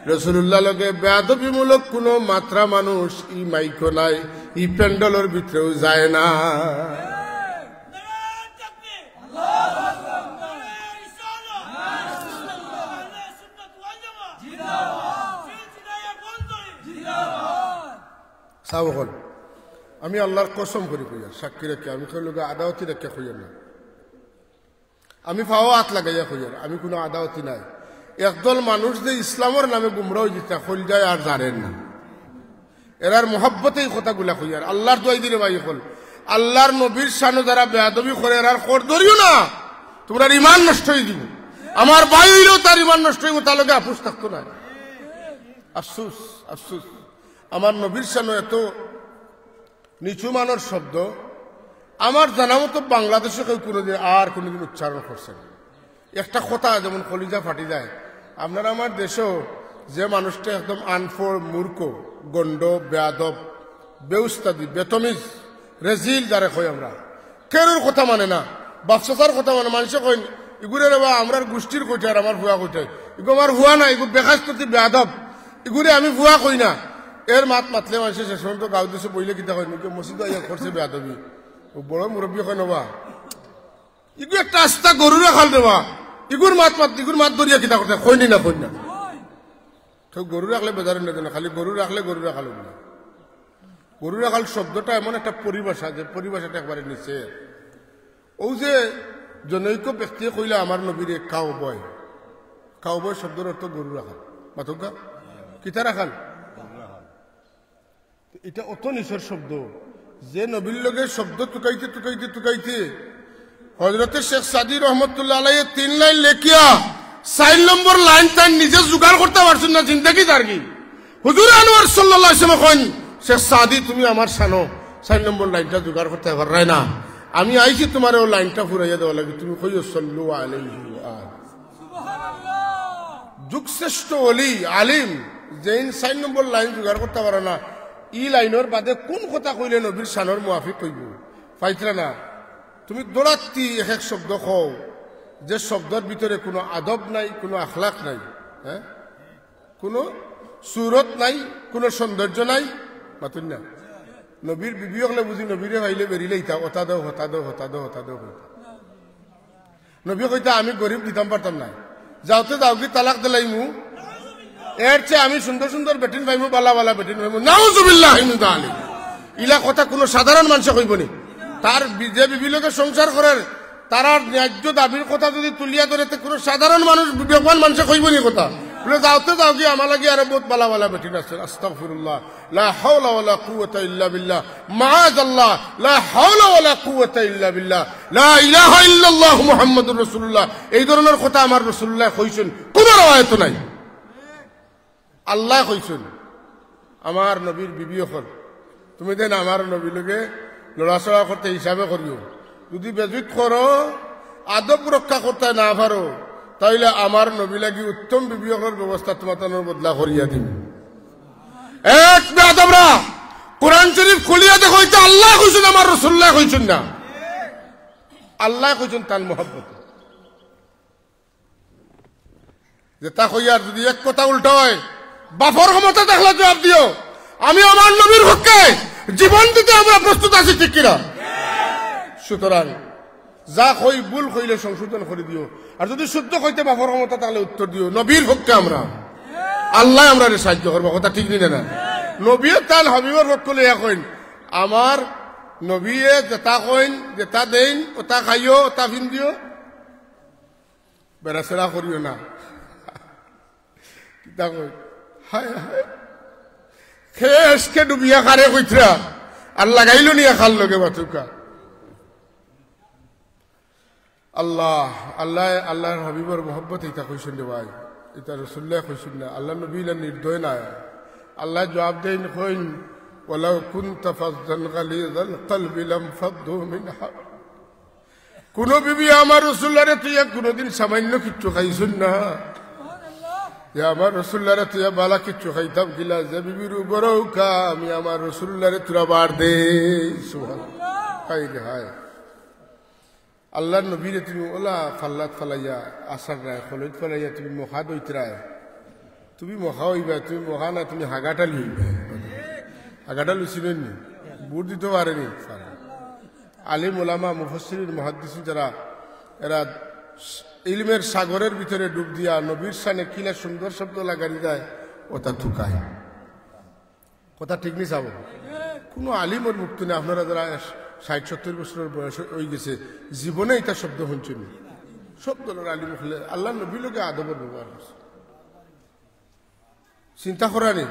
রসুলুল্লাহর লগে বেয়াদবিমূলক কুনু মাতরা মানুষ ই মাইকো নাই, ই প্যান্ডেলর ভিতরেও যায় না। সাব অকল, আমি আল্লার কসম করি কইয়ার, সাক্ষী রাখি, আমি কেউর লগে আদাওতি রাখিয়া কইয়ার না, আমি পাও আত লাগাইয়া কইয়ার, আমি কুনু আদাওতি নায়। একদল মানুষ যে ইসলামর নামে গুমরা অইযিতা, কইলজায় আর জারের না। এরার মহব্বতে ই কথাগুলা কইয়ার, আল্লার দোয়াই দিলে ভাই অকল, আল্লার নবীর শানো যারা বেয়াদবি করে, এরার খর ধরিও না, তুমরার ইমান নষ্ট অইযিবো। আমার ভাই অইলেও তার ইমান নষ্ট অইবো, তার লগে আপস থাকতো নায়। আফসুস, আফসুস, আমার নবীর শানো এত নিচু মানর শব্দ, আমার জানা মতো বাংলাদেশো কেউ কুনুদিন আর কুনুদিন উচ্চারণ করছে না। একটা কথা যেমন কলিজা ফাটি যায়, আপনার আমার দেশো যে মানুষটা একদম আনপড়, মূর্খ, গন্ড, বেয়াদব, বেউস্তাদি, বেতমিজ, রেজিল যারে কই আমরা, কেউর কথা মানে না, বাফ-চাচার কথা মানে, মানষে কইন, "ইগুরে রে বা, আমরার গুষ্টির কইটার, আমার ফুয়া কইটার।" ইগু আমার ফুয়া না, ইগু বেকায়দাতি বেয়াদব। ইগুরে আমি ফুয়া কই না। এর মাত মাতলে মানষে শেষ পর্যন্ত গাঁও দেশো বইলে কিতা কইন, "ইগু মসজিদো আইয়া করছে বেয়াদবি।" অউ বড় মুরব্বি কইন, "ও বা, ইগু একটা আস্তা গরু রাখাল রে বা। ইগুর মাত মাত, ইগুর মাত ধরিয়া কিতা করতে?" কইন নি না, কইন না। তো গরু রাখলে বেজার অইন না, খালি গরু রাখলে গরু রাখাল অইন না। গরু রাখাল শব্দটা এমন একটা পরিভাষা, যে পরিভাষাটা একবারে নিচে। অউ যে জনৈক ব্যক্তিয়ে কইলা, "আমার নবীরে কাউ বয়।" কাউ বয় শব্দর অর্থ গরু রাখাল। মাতউক্কা? কিতা রাখাল? ইটা অত নিচর শব্দ, যে নবীর লগে শব্দ তুকাইতে, তুকাইতে, তুকাইতে হজরতে শেখ সাদি রহমতুল্লাহ আলাইহি তিন লাইন লেখিয়া চাইর নম্বর লাইন তাইন নিজে জোগাড় করতা পারছইন না, জিন্দেগি যারগি। হুজুরে আনোয়ার সাল্লাল্লাহু আলাইহি ওয়াসাল্লামে কইন, "শেখ সাদি, তুমি আমার শানো চাইর নম্বর লাইনটা জোগাড় করতা পাররায় না, আমি আইছি তুমারে অউ লাইনটা ফুরাইয়া দেওয়ার লাগি, তুমি কইও, 'সাল্লু আলাইহি ওয়া আলিহি।'" যুগশ্রেষ্ঠ অলি, আলিম, যেইন চাইর নম্বর লাইন জোগাড় করতা পাররা না, ই লাইনর বাদে কুন কথা কইলে নবীর শানর মুয়াফিক অইবো, পাইতরা না। তুমি দৌড়াত্তি এক এক শব্দ কও, যে শব্দর ভিতরে কুনু আদব নাই, কুনু আখলাক নাই, হ্যাঁ, কুনু সুরত নাই, কুনু সৌন্দর্য নাই, মাতইন না। নবীর বিবি অকলে বুঝি নবীরে পাইলে বেরিলাইতা, "অতা দেও, হতা দেও, হতা দেও, হতা দেও" কইতা। নবীয়ে কইতা, "আমি গরিব, দিতাম পারতাম নায়, যাওতে যাওগি, তালাক দিলাইমু, এর চেয়ে আমি সুন্দর সুন্দর বেটিন পাইমু, বালা বালা বেটিন পাইমু।" নাউজুবিল্লাহি মিন যালিক। ইলা কথা কুনু সাধারণ মানষে কইবো নি? তার বি-, যে বিবির লগে সংসার করের, তারার ন্যায্য দাবির কথা যুদি তুলিয়া ধরে, তে কুনু সাধারণ মানুষ, বিবেকবান মানষে কইবো নি কথা? বলে, "যাওতে যাওগি, আমার লাগি আরো বউত বালা বালা বেটিন আছে।" আস্তাগফিরুল্লাহ। লা হাওলা ওয়ালা কুওয়াতা ইল্লা বিল্লাহ। মাআযাল্লাহ। লা হাওলা ওয়ালা কুওয়াতা ইল্লা বিল্লাহ। লা ইলাহা ইল্লাল্লাহু মুহাম্মাদুর রাসূলুল্লাহ। এই ধরনর কথা আমার রাসূলুল্লায় কইছইন, কুনু রেওয়ায়েতো নাই। আল্লায় কইছইন, "আমার নবীর বিবি অকল, তুমি যেন আমার নবীর লগে লড়াচড়া করতে হিসাবে করিও, যুদি বেইজ্জত করো, আদব রক্ষা করতে না পারো, তাইলে আমার নবীর লাগি উত্তম বিবি অকলর ব্যবস্থা তুমাতানর বদলা করিয়া দিমু।" এক বেয়াদবরা, কোরআন শরীফ খুলিয়া দেখো, ইটা আল্লায় কইছইন, আমার রাসূলুল্লায় কইছইন না। আল্লায় কইছইন তান মহব্বতে। যেতা কইয়ার যুদি এক কথা উল্টা অয়, বাপর ক্ষমতা থাকলে জবাব দিও। আমি আমার নবীর পক্ষে জীবন দিতে আমরা প্রস্তুত আছি, ঠিক কিনা? সুতরাং যা কই ভুল কইলে সংশোধন করি দিও, আর যুদি শুদ্ধ কইতে বাপর ক্ষমতা থাকলে উত্তর দিও। নবীর পক্ষে আমরা, আল্লায় আমরারে সাহায্য করবা, কথা ঠিক নি না? নবীয়ে তান হাবিবর পক্ষ লইয়া কইন, আমার নবীয়ে যেতা কইন, যেতা দেইন, অতা খাইও, অতা ফিন্দিও। বেড়াছেড়া করিও না। কিতা কই? হায় হায়। খেসকে ডুবিয়া খারে কইতরা, আর লাগাইলো নিয়া খার লগে বাতুকা। আল্লাহ, আল্লাহ, আল্লাহর হাবিবর মহব্বত ইতা কইছইন রে ভাই, ইতা রাসুলুল্লায় কইছইন না, আল্লাহর নবী ইলা নির্দয় নায়। আল্লায় জুয়াব দেইন কইন, "ওয়ালাউ কুনতা ফাজ্জান গালিযাল কলবি লামফাদ্দু মিন হাউলিক।" কুনু বিবি আমার রাসুলুল্লারে থইয়া কুনুদিন সামাইন্য কিচ্ছু খাইছইন না। যে আমার রাসুলুল্লারে থইয়া বালা কিচ্ছু খাইতাম কিলা, যে বিবির উপরেও কা আমি আমার রাসুলুল্লারে থুড়া বার দেই। সুবহানাল্লাহ। হায় রে হায়। আল্লাহর নবীরে তুমি ওলা ফাল্লাত ফালাইয়া, আসার রায় খলইত ফালাইয়া তুমি মখা দইতরায়। তুমি মখা অইবা, তুমি মখা না, তুমি হাগাটালি অইবা। হাগাটালি চিনইন নি? বুট দিতো পারেনি। আলিম ওলামা, মুফাসসিরিন, মুহাদ্দিসিন যারা, এরা ইলমের সাগরের ভিতরে ডুব দিয়া নবীর শানে কিলা সুন্দর শব্দ লাগানি যায়, ওটা তুকায়। কথা ঠিক নি সাব? কুনু আলিমর মুখ থনে আপনারা যারা ষাইট সত্তইর বছরর বয়স অইগেছে, জীবনে ইতা শব্দ হুনছইন নি? সব দলর আলিম অকলে আল্লাহর নবীর লগে আদবর ব্যবহার করছে। চিন্তা করা নি?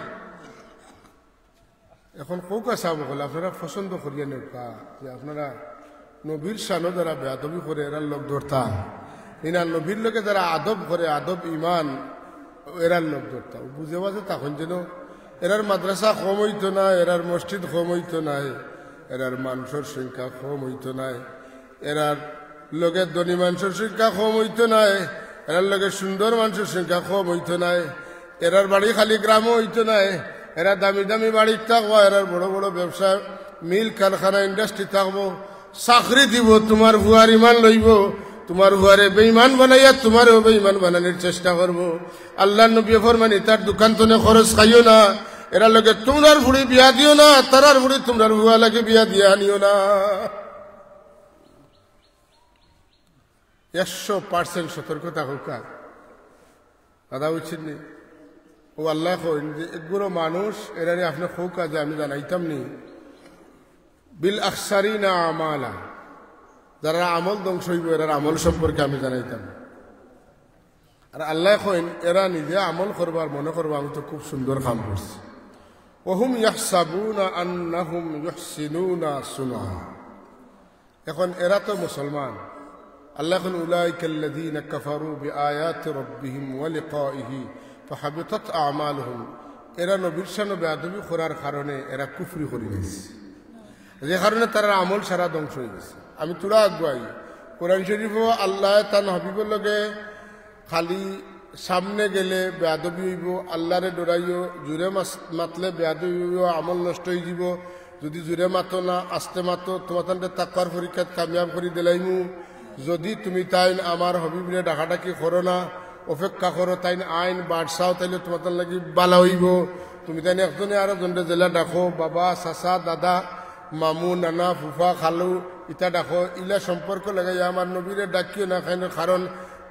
এখন কউক্কা সাব অকল, আপনারা পছন্দ করিয়া নেউক্কা যে আপনারা নবীর শানো যারা বেয়াদবি করে এরার লগ ধরতা, ইনা নবীর লগে যারা আদব করে, আদব ইমান, এরার লগ ধরতা। বুঝে বাজে তখন যেন এরার মাদ্রাসা কম অইতো নায়, এরার মসজিদ কম অইতো নায়, এরার মানষর সংখ্যা কম অইতো নায়, এরার লগে ধনী মানষর সংখ্যা কম অইতো নায়, এরার লগে সুন্দর মানষর সংখ্যা কম অইতো নায়, এরার বাড়ি খালি গ্রামো অইতো নায়, এরা দামি দামি বাড়িত থাকবা, এরার বড় বড় ব্যবসা, মিল, কারখানা, ইন্ডাস্ট্রি থাকবো, চাকরি দিবো, তুমার ফুয়ার ইমান লইবো, তুমার ফুয়ারে বেইমান বানাইয়া তুমারেও বেইমান বানানির চেষ্টা করবো। আল্লাহর নবীয়ে ফরমাইন, ইতার দোকান থনে খরচ খাইও না, এরার লগে তুমরার ফুড়ি বিয়া দিও না, তারার ফুড়ি তুমরার ফুয়া লাগি বিয়া দিয়া আনিও না। একশো পার্সেন্ট সতর্কতা কউক্কা। দাদা বুঝছইন নি? ও আল্লায় কইন যে এগুলো মানুষ, এরারে আপনে কউক্কা যে আমি জানাইতাম নি। বিল আখসারিনা আমালা, যারার আমল ধ্বংস অইবো, এরার আমল সম্পর্কে আমি জানাইতাম। আর আল্লায় কইন, এরা নিজে আমল করবার মনে করবো, আমি তো খুব সুন্দর কাম করছি। ওহুম ইয়াহসাবুনা আন্নাহুম ইউহসিনুনা সুনআ। এখন এরা তো মুসলমান। আল্লায় কইন, "উলাইকাল্লাযীনা কাফারু বিআয়াতি রাব্বিহিম ওয়া লিকাইহি ফাহাবিতাত আমালুহুম।" এরা নবীর শানো বেয়াদবি করার কারণে এরা কুফরি করি গেছে, যে কারণে তারার আমল সারা ধ্বংস অইগেছে। আমি থুড়া আগুয়াই, কোরআন শরীফো আল্লায় তান হাবিবর লগে খালি সামনে গেলে বেয়াদবি অইবো, আল্লারে ডরাইও, জুরে মাস-, মাতলে বেয়াদবি অইবো, আমল নষ্ট অইযিবো। যুদি জুরে মাতো না, আস্তে মাতো, তুমাতানরে তাকওয়ার পরীক্ষাত কামিয়াব করি দিলাইমু। যুদি তুমি তাইন আমার হাবিবরে ডাকাডাকি করো না, অপেক্ষা করো, তাইন আইন বাড়ছাও, তাইলে তুমাতান লাগি বালা অইবো। তুমি তাইন একজনে আরোকজনরে যেলা ডাকো, বাবা, চাচা, দাদা, মামু, নানা, ফুফা, খালু, ইতা ডাকো, ইলা সম্পর্ক লাগাইয়া আমার নবীরে ডাকিও না, কেন? কারণ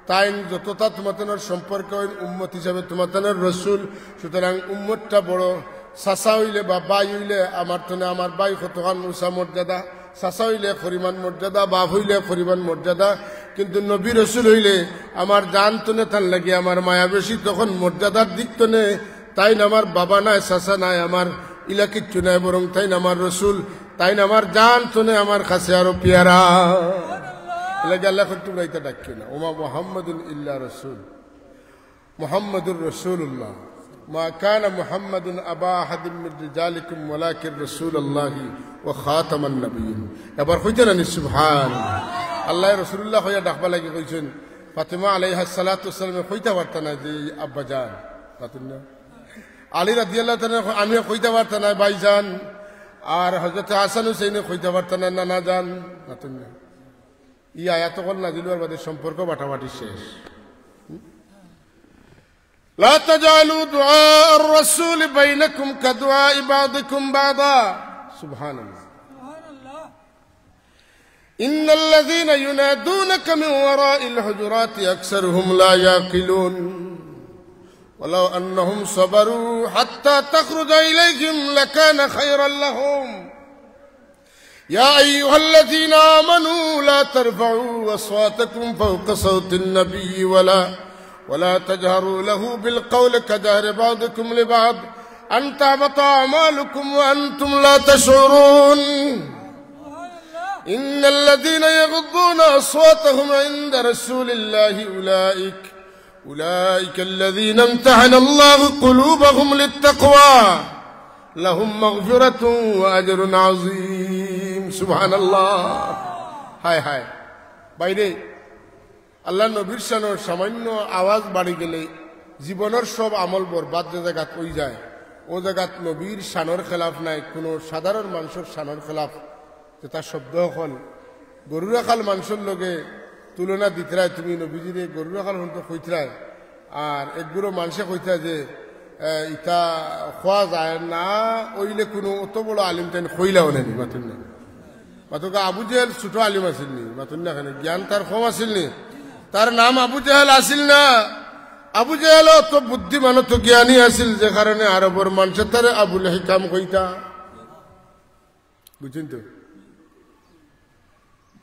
তাইন যতটা তুমাতানর সম্পর্ক অইন উম্মত হিসাবে তুমাতানর রসুল, সুতরাং উম্মতটা বড়। চাচা অইলে বা ভাই অইলে আমার তনে আমার ভাই কতখান উঁচা মর্যাদা, চাচা অইলে এক পরিমাণ মর্যাদা, বাপ অইলে এক পরিমাণ মর্যাদা, কিন্তু নবী রসুল অইলে আমার জান তনে তান লাগি আমার মায়া বেশি, তখন মর্যাদার দিক তনে তাইন আমার বাবা নায়, চাচা নায়, আমার ইলা কিচ্ছু নায়, বরং তাইন আমার রসুল, তাইন আমার জান তনে আমার কাছে আরো পিয়ারা। এর লাগি আল্লায় কইন তুমরা ইতা ডাকিও না। ওমা মুহাম্মাদুন ইল্লা রাসূল। মুহাম্মাদুর রাসূলুল্লাহ। মা কানা মুহাম্মাদুন আবা আহাদিম মিন রিজালিকুম ওয়ালাকিন রাসূলুল্লাহি ওয়া খাতামান নাবিয়্যিন। এবার কইতা না নি সুবহানাল্লাহ। আল্লায় রাসূলুল্লাহ কইয়া ডাকবার লাগি কইছইন। ফাতেমা আলাইহাস সালাতু ওয়াস সালামে কইতা পারতা না যে আব্বা জান। পারতা না। আলী রাদিয়াল্লাহু তাআলা আনহু কইতা পারতা না ভাইজান, আর হযরত হাসান হুসাইনে কইতা পারতা না নানা জান, মাতুন না। ই আয়াত অকল নাজিল অওয়ার বাদে সম্পর্ক বাটাবাটি শেষ। لا تجعلوا دعاء الرسول بينكم كدعاء بعضكم بعضا। সুবহানাল্লাহ। إن الذين ينادونك من وراء الحجرات أكثرهم لا يعقلون ولو أنهم صبروا حتى تخرج إليهم لكان خيرا لهم يا أيها الذين آمنوا لا ترفعوا أصواتكم فوق صوت النبي ولا ولا تجهروا له بالقول كجهر بعضكم لبعض أن تحبط أعمالكم وأنتم لا تشعرون. إن الذين يغضون أصواتهم عند رسول الله أولئك أولئك الذين امتحن الله قلوبهم للتقوى لهم مغفرة وأجر عظيم. سبحان الله. হায় হায়। ভাইরে, আল্লার নবীর শানর সামান্য আওয়াজ বাড়ি গেলে জীবনর সব আমল বরবাদ যে জাগাত অইযায়, অউ জাগাত নবীর শানর খেলাফ নায়, কুনু সাধারণ মানষর শানর খেলাফ। যেতা শব্দ অকল গরু রাখাল মানষর লগে তুলনা দিতরায়, তুমি নবীজিরে গরু রাখাল অকলরে কইতরায়, আর একগুলো মানষে কইতরায় যে, এ, ইতা কওয়া যায় না, অইলে কুনু অত বড় আলিম তাইন কইলাও নানি, মাতুন না। মাতুক্কা, আবু জেহেল ছোট আলিম আছিল নি? মাতুন না কেনে? জ্ঞান তার কম আছিল নি? তার নাম আবু জেহেল আছিল না? আবু জেহেল অত বুদ্ধিমান, অত জ্ঞানী আছিল, যে কারণে আরবর মানষে তারে আবুল হিকাম কইতা। বুঝছইন তো?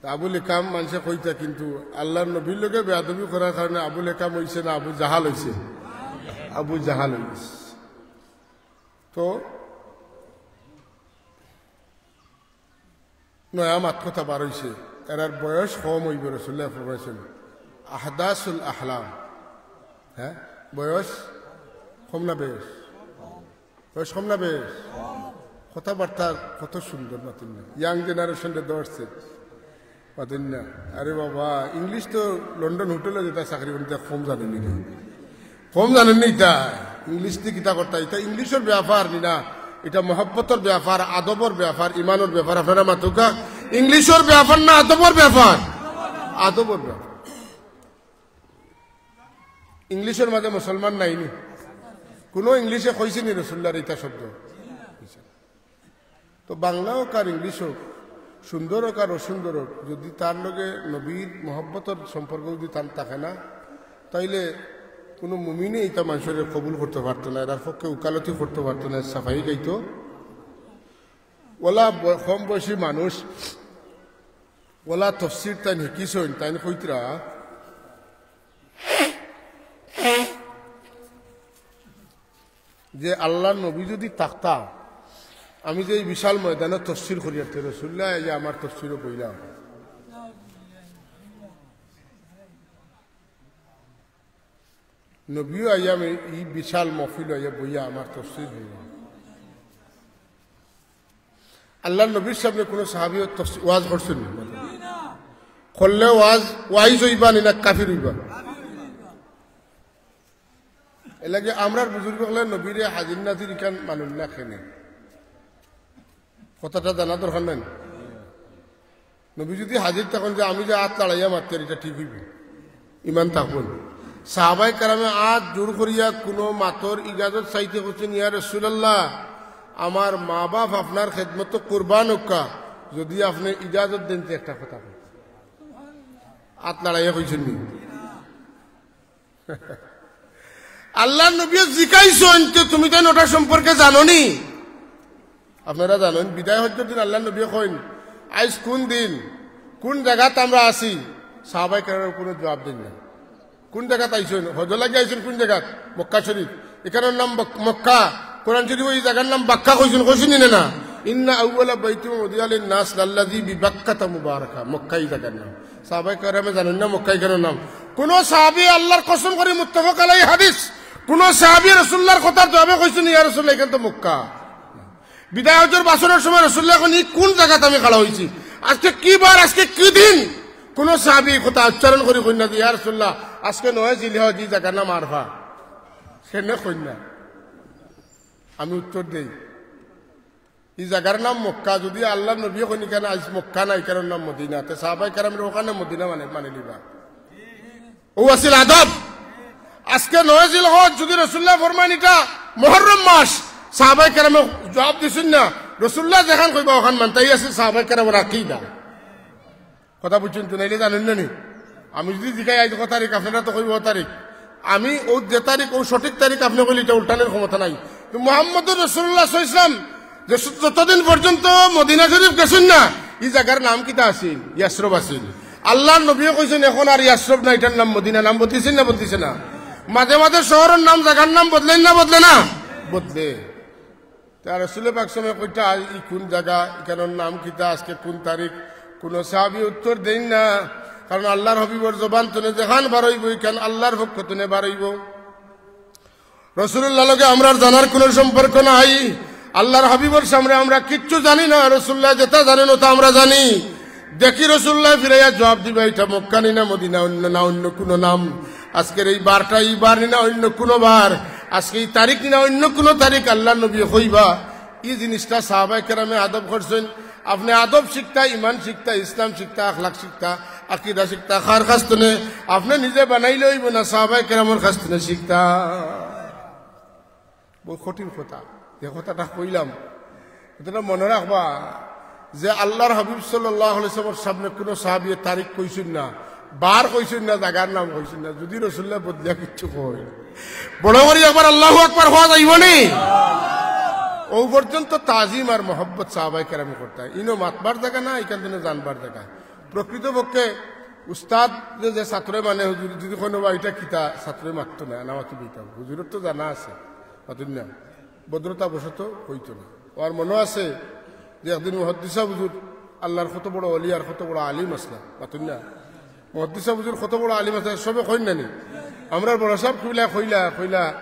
তা আবুল হিকাম মানষে কইতা, কিন্তু আল্লার নবীর লগে বেয়াদবি করার কারণে আবুল হিকাম অইছে না, আবু জাহাল অইছে। আবু জাহাল অইছে। তো নয়া মাত কথা বার অইছে, এরার বয়স কম অইবো, রাসুলুল্লায় ফরমাইছইন, আহদাসুল আহলাম। হ্যাঁ, বয়স কম না বেশ? বয়স কম না বেশ? কথাবার্তা কত সুন্দর, মাতুন না। Young generation রে ধরছে, মাতুন না। আরে বাবা, English তো লন্ডন হোটেলো যেতা চাকরি করইন, ইতা কম জানইন নি? কম জানইন নি ইতা? English দি কিতা করতা? ইতা English-র ব্যাপার নি না, ইতা মহব্বতর ব্যাপার, আদবর ব্যাপার, ইমানর ব্যাপার। আপনারা মাতুক্কা, English-র ব্যাপার না আদবর ব্যাপার? আদবর ব্যাপার। English-র মাঝে মুসলমান নাই নি? কুনু English-এ কইছে নি রাসুলুল্লাহর ইতা শব্দ? তো বাংলা অউক আর English অউক, সুন্দর অউক আর অসুন্দর অউক, যুদি তার লগে নবীর মহব্বতর সম্পর্ক যুদি তান থাকে না, তাইলে কুনু মুমিনে ইতা মানষরে কবুল করতো পারতো না, এরার পক্ষে উকালতি করতো পারতো না, সাফাই গাইতো। অলা ব-, কম বয়সী মানুষ, অলা তফসির তাইন হিকিছইন, তাইন কইতরা যে আল্লার নবী যুদি থাকতা, আমি যে ই বিশাল ময়দানো তফসির করিয়ার, তে রাসুলুল্লাহ আইয়া আমার তফসিরো বইলা। নবীও আইয়া আমি ই বিশাল মহফিলো আইয়া বইয়া আমার তফসির অইলো। আল্লার নবীর সামনে কুনু সাহাবীও তফসি-, ওয়াজ করছইন নি? করলে ওয়াজ, ওয়াইজ অইবা নি না কাফির অইবা? এরলাগি আমরার বুজুর্গ অকলে নবীরে হাজির নাজির ইখান মানইন না কেনে? কথাটা জানা দরকার নায় নি? নবী যুদি হাজির থাকইন যে আমি যে আত লাড়াইয়া মাতরাম, ইটা ঠিক অইবো, ইমান থাকবো নি? সাহাবায়ে কেরামে আত জোর করিয়া কুনু মাতর ইজাজত চাইতে কইছইন, "ইয়া রাসুলুল্লাহ, আমার মা-বাফ আপনার খেদমতো কুরবান অউক্কা, যুদি আপনে ইজাজত দেইন তে একটা কথা কই।" আত লাড়াইয়া কইছইন নি? আল্লার নবীয়ে জিকাইছইন, "তে তুমি তাইন অটার সম্পর্কে জানো নি?" আপনারা জানইন, বিদায় হজ্জর দিন আল্লার নবীয়ে কইন, "আইজ কুন দিন, কুন জাগাত আমরা আছি?" সাহাবায়ে কেরামে কুনু জুয়াব দেইন না। কুন জাগাত আইছইন? হজ্জর লাগি আইছইন কুন জাগাত? মক্কা শরীফ। ইখানর নাম বক-, মক্কা। কোরআন শরীফো ই জাগার নাম বাক্কা কইছইন, কইছইন নি না? "ইন্না আউয়ালা বাইতিন উদিয়া লিন-নাস লাল্লাযী বিবাক্কাতা মুবারাকা।" মক্কা ই জাগার নাম। সাহাবায়ে কেরামে জানইন না মক্কা ইখানর নাম? কুনু সাহাবী, আল্লার কসম করি, মুত্তাফাক আলাইহি হাদিস, কুনু সাহাবী রাসুলুল্লাহর কথার জুয়াবে কইছইন, "ইয়া রাসুলুল্লাহ, ইখান তো মক্কা।" বিদায় হজ্জর ভাষণর সময় রাসুলুল্লায় কইন, "ই কুন জাগাত আমি খাড়া অইছি? আজকে কি বার, আজকে কি দিন?" কুনু সাহাবী ই কথা উচ্চারণ করি কইন না যে, "ইয়া রাসুলুল্লাহ, আজকে নয় জিলহজ, ই জাগার নাম আরফা।" কেনে কইন না? আমি উত্তর দেই, ই জাগার নাম মক্কা, যুদি আল্লার নবীয়ে কইন ইখান আইজ মক্কা না, ইখানর নাম মদিনা, তে সাহাবায়ে কেরামে অখান মদিনা মানে, মানিলিবা। অউ আছিল আদব। আজকে নয় জিলহজ, যুদি রাসুলুল্লায় ফরমাইন ইটা মুহররম মাস, সাহাবায়ে কেরামে জুয়াব দিছইন না, রাসুলুল্লায় যেখান কইবা অখান মানতা, ই আছিল সাহাবায়ে কেরামর আকিদা। কথা বুঝছইন তো? নাইলে জানইন না নি? আমি যুদি জিকাই, "আইজ কত তারিখ?" আপনারা তো কইবা, "অ তারিখ।" আমি অউ যে তারিখ, অউ সঠিক তারিখ আপনে কইলে ইটা উল্টানির ক্ষমতা নাই। তো মুহাম্মদুর রাসুলুল্লাহ সাল্লাল্লাহু আলাইহি ওয়াসাল্লাম যে স-, যতদিন পর্যন্ত মদিনা শরীফ গেছইন না, ই জাগার নাম কিতা আছিল? ইয়াসরব আছিল। আল্লার নবীয়ে কইছইন, "এখন আর ইয়াসরব না, ইটার নাম মদিনা।" নাম বদলিছইন না, বদলিছে না? মাঝে মাঝে শহরর নাম, জাগার নাম বদলেইন না, বদলে না? বদলে। তে রসুলে পাক সময় কইতা, "আজ ই কুন জাগা, ইখানর নাম কিতা, আজকে কুন তারিখ?" কুনু সাহাবী উত্তর দেইন না, কারণ আল্লার হাবিবর জবান তনে যেখান বারইবো, ইখান আল্লার পক্ষ তনে বারইবো। রসুলুল্লাহর লগে আমরার জানার কুনু সম্পর্ক নাই। আল্লার হাবিবর সামনে আমরা কিচ্ছু জানি না। রসুলুল্লাহ যেটা জানেন, ওটা আমরা জানি। দেখি রসুলুল্লাহ ফিরাইয়া জবাব দিবা, "ইটা মক্কা নি না মদিনা, অইন্য না অইন্য কুনু নাম? আজকের ই বারটা ই বার নি না অইন্য কুনু বার? আজকে ই তারিখ নি না অইন্য কুনু তারিখ?" আল্লার নবীয়ে কইবা। ই জিনিসটা সাহাবায়ে কেরামে আদব করছইন। আপনে আদব শিখতা, ইমান শিখতা, ইসলাম শিখতা, আখলাক শিখতা, আকিদা শিখতা, কার কাছ তনে? আপনে নিজে বানাইলে অইবো না, সাহাবায়ে কেরামর কাছ তনে শিখতা। বউত কঠিন কথা, যে কথাটা কইলাম, কথাটা মনো রাখবা যে আল্লার হাবিব সাল্লাল্লাহু আলাইহি ওয়াসাল্লামর সামনে কুনু সাহাবীয়ে তারিখ কইছইন না, বার কইছইন না, জাগার নাম কইছইন না। যুদি রসুলুল্লায় বদলিয়া কিচ্ছু কইন, বড় করি একবার আল্লাহু আকবার কওয়া যাইবো নি? অউ পর্যন্ত তাজিম আর মহব্বত সাহাবায়ে কেরামে করতা। ইনো মাতবার জাগা না, ইখান তনে জানবার জাগা। প্রকৃতপক্ষে উস্তাদরে যে ছাত্রয় মানে, হুজুর, যুদি কইন, "বা, ইটা কিতা?" ছাত্রয় মাততো না, না মাততো কিতা? হুজুরর তো জানা আছে, মাতইন না। ভদ্রতাবশত কইতো না। আমার মনো আছে যে একদিন মুহাদ্দিস সাব হুজুর, আল্লার কত বড় ওলি আর কত বড় আলিম আছলা, মাতইন না। মুহাদ্দিস সাব হুজুর কত বড় আলিম আছলা, সবে কইন না নি? আমরার বড় সাব কিবলায় কইলা, কইলা,